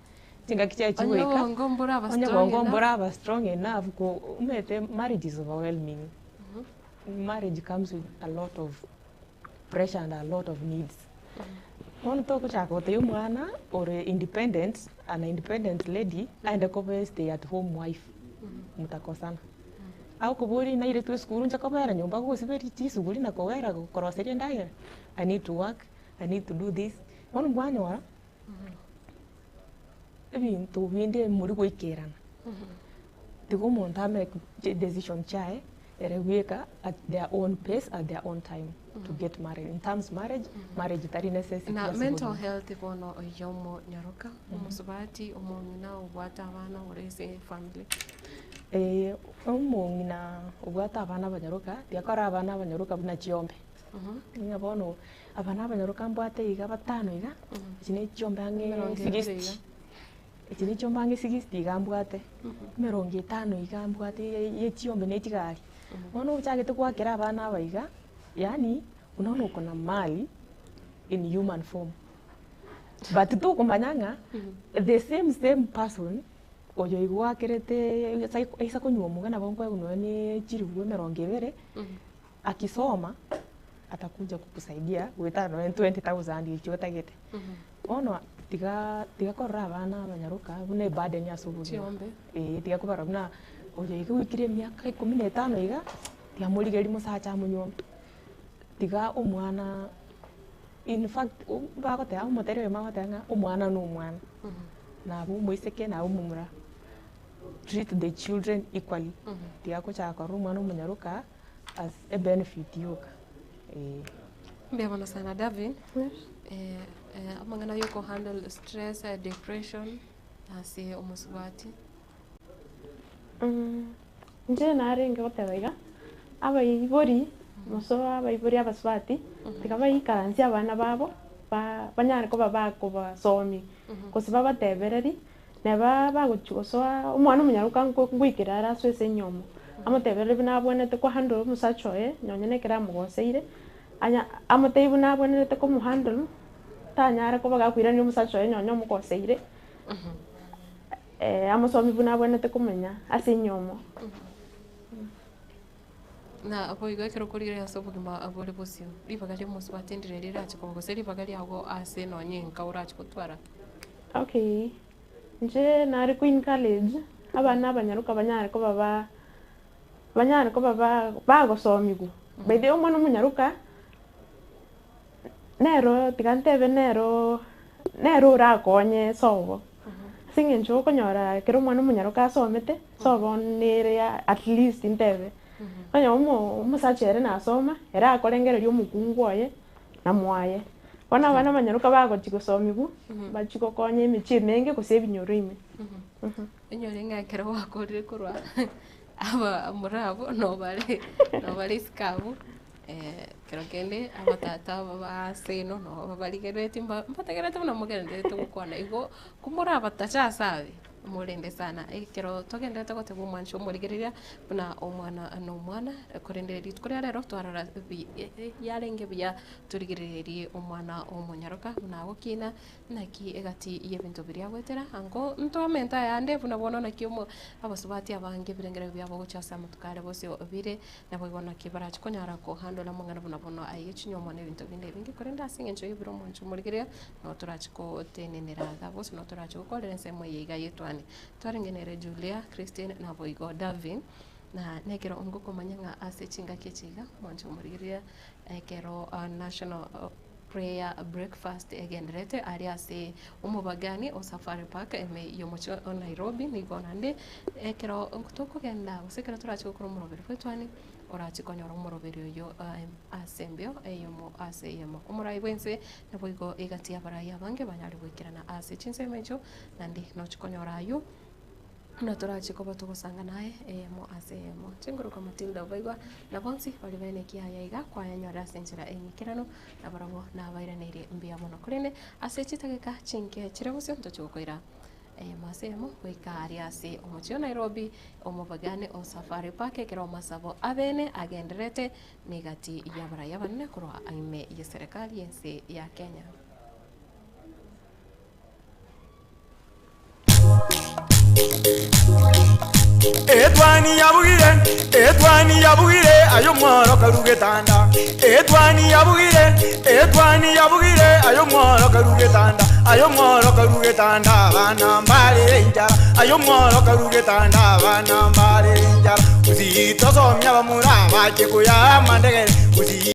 chingaki chiaye Onye chigoika, obongo mboraba onye strong obongo enough. mboraba strong enough ko omanyete marriage is overwhelming. Marriage comes with a lot of pressure and a lot of needs. Bono togochaka gotebia omwana ore independent, an independent lady, aende koba stay at home wife, mutakosana. Agokoboria nairetwe esukuru nche kobera nyomba gosiberia chisuguri na kobera koroseria endagera, I need to work, I need to do this. Bono mbwanyora, ebinto binde mori goikerana, tiga omonto amake decision chiaye ere bweka at their own pace at their own time to get married. In terms marriage, marriage tari necessity Na ase mental obogima. health bono oyio omonyaroka, omosubati, omong'ina obwate abana ore ase efamily. Omong'ina obwate abana abanyaroka, tiakora abana abanyaroka buna chiombe. Ng'a bono abana abanyaroka mbwate iga batano iga, echi ne chiombe ang'e Emerongo ebere sixty, iga. echi ne chiombe ang'e sixty iga mbwate, emerongo etano iga mbwate ya chiombe na echigari. Bono ochagete goakera abana aba iga, yaani unaona uko na mali in human form, but tokomanya ng'a the same same person oyo igoakerete aisa konywa omoga nabo nkoegwa nonya na chiribu emerongo ebere, akisoma atakuja kukusaidia goetana nonya 20,000 echio otagete. Bono tiga tiga korora abana abanyaroka buna eburden ase obogima. Chiombe. Eeh tiga kobarora buna oyo iga oikire emiaka ikomi na etano iga, tiga morigereria mosacha amonyuome. Tiga omwana in fact bagoteba omoteria oyomo agoteba ng'a omwana na omwana, nabo omoiseke nabo omomura, treat the children equally, tiga gochaka korora omwana omonyaroka as a benefit yoka eh. Mbuya mono sana Davin, amang'ana ya okohandle stress, depression ase omosubati. Inche narenge goteba iga, abaibori gose abaibori abasubati, tiga baikaransie abana babo, ba banyare koba bakobasomia, gose babatebererie, neba bagochia gosoa omwana omonyaroka nko ngoikera are asoe ase enyomo, amotebererie buna abwenerete kohandle omosacha oye, nonye na ekero amogoseire, anya amotebie buna abwenerete komohandle, tanyare koba gakoirania omosacha oye nonye omogoseire. Amosomi buna abwenerete komenya ase enyomo. Na boigo ekero okorigereria ase obogima bore bosio, ribaga ri'omosubati ndire rirache koba gose ribaga riago ase nonye enka orache gotwara. Okay, inche nare ko encourage abana abanyaroka banyare koba ba banyare koba ba bagosomigwa. By the way omwana omonyaroka, Nero tiga ntebe nero nere orakonye sobo, ase eng'encho okonyora ekero omwana omonyaroka asomete, sobo nere at least ntebe, onye omo omosacha ere nasoma, ere akorengereria omokungu oye na mwaye. Bono abana abanyaroka bagochia gosomigwa, bachia gokonya emechie emenge gose ebinyoro ime. Onyore ng'a ekero gwakorire korwa abamura abwo nobare nobare isiko abwo. Ekero kende abatata aba ba ase eno nabo babarigerereti mba mbategererete buna mogendererete gokwana igo, komorabatache ase abe, morende sana. Ekero togendererete goteba omwancho omorigereria buna omwana na omwana, korende rituko ria rero twarora bi yarenge buya torigerererie omwana omonyaroka buna agokina, Naki egati y'ebinto biria agoetera, ango ntwamente ayande buna bono naki omo abasubati abange ebirengererio biabo gochia ase amatuko are bosio bire, naboigo naki barache konyara kohandora amang'ana buna bono aye chinyomwa na ebinto binde ebinge, korende ase eng'encho y'ebire omwancho omorigereria, nabo torache gotenenera iga gose nabo torache gokorera ensemo eye iga y'etwani. Twarenge nere Julia, Christine, naboigo Davin, na nekero ngokomanya ng'a ase chingaki echi iga, omwancho omorigereria ekero national. Prayer Breakfast egendererete aria ase omobagani o Safari Park ime y'omochie o Nairobi, nigo naende ekero tokogenda gose ekero torache gokora omoroberi bw'etwani. Orache konyora omoroberi oyo ase embeo eyemo ase eyemo. Omorai bw'ense naboigo egati y'abarai abange banyare goikerana ase chinsemo echio, naende noche konyora aywo buna torache koba togosanga naye eyemo ase eyemo. Chinguruka Matilda obaigwa na bonsi baria bene ekiaya iga kwayanyorire ase enchera eng'ikeranu, na barabwo nabairaneirie mbuya mono. Korende ase chidageka chinke chire bosio ntoche gokoira Eyemo ase eyemo goika aria ase omochie o Nairobi, omobagane o Safari Park ekero amasabo abene agendererete negati y'abarai abanene korwa ime y'eserekari y'ense ya Kenya. Etwani yabugire, etwani yabugire, aye omworo karu getanda. Etwani yabugire, etwani yabugire, aye omworo karu getanda. Aye omworo karu getanda, abana mbarere enchara. Aye omworo karu getanda, abana mbarere enchara. Gusii tosomia abamura abache koyaa amandegere. Gusii.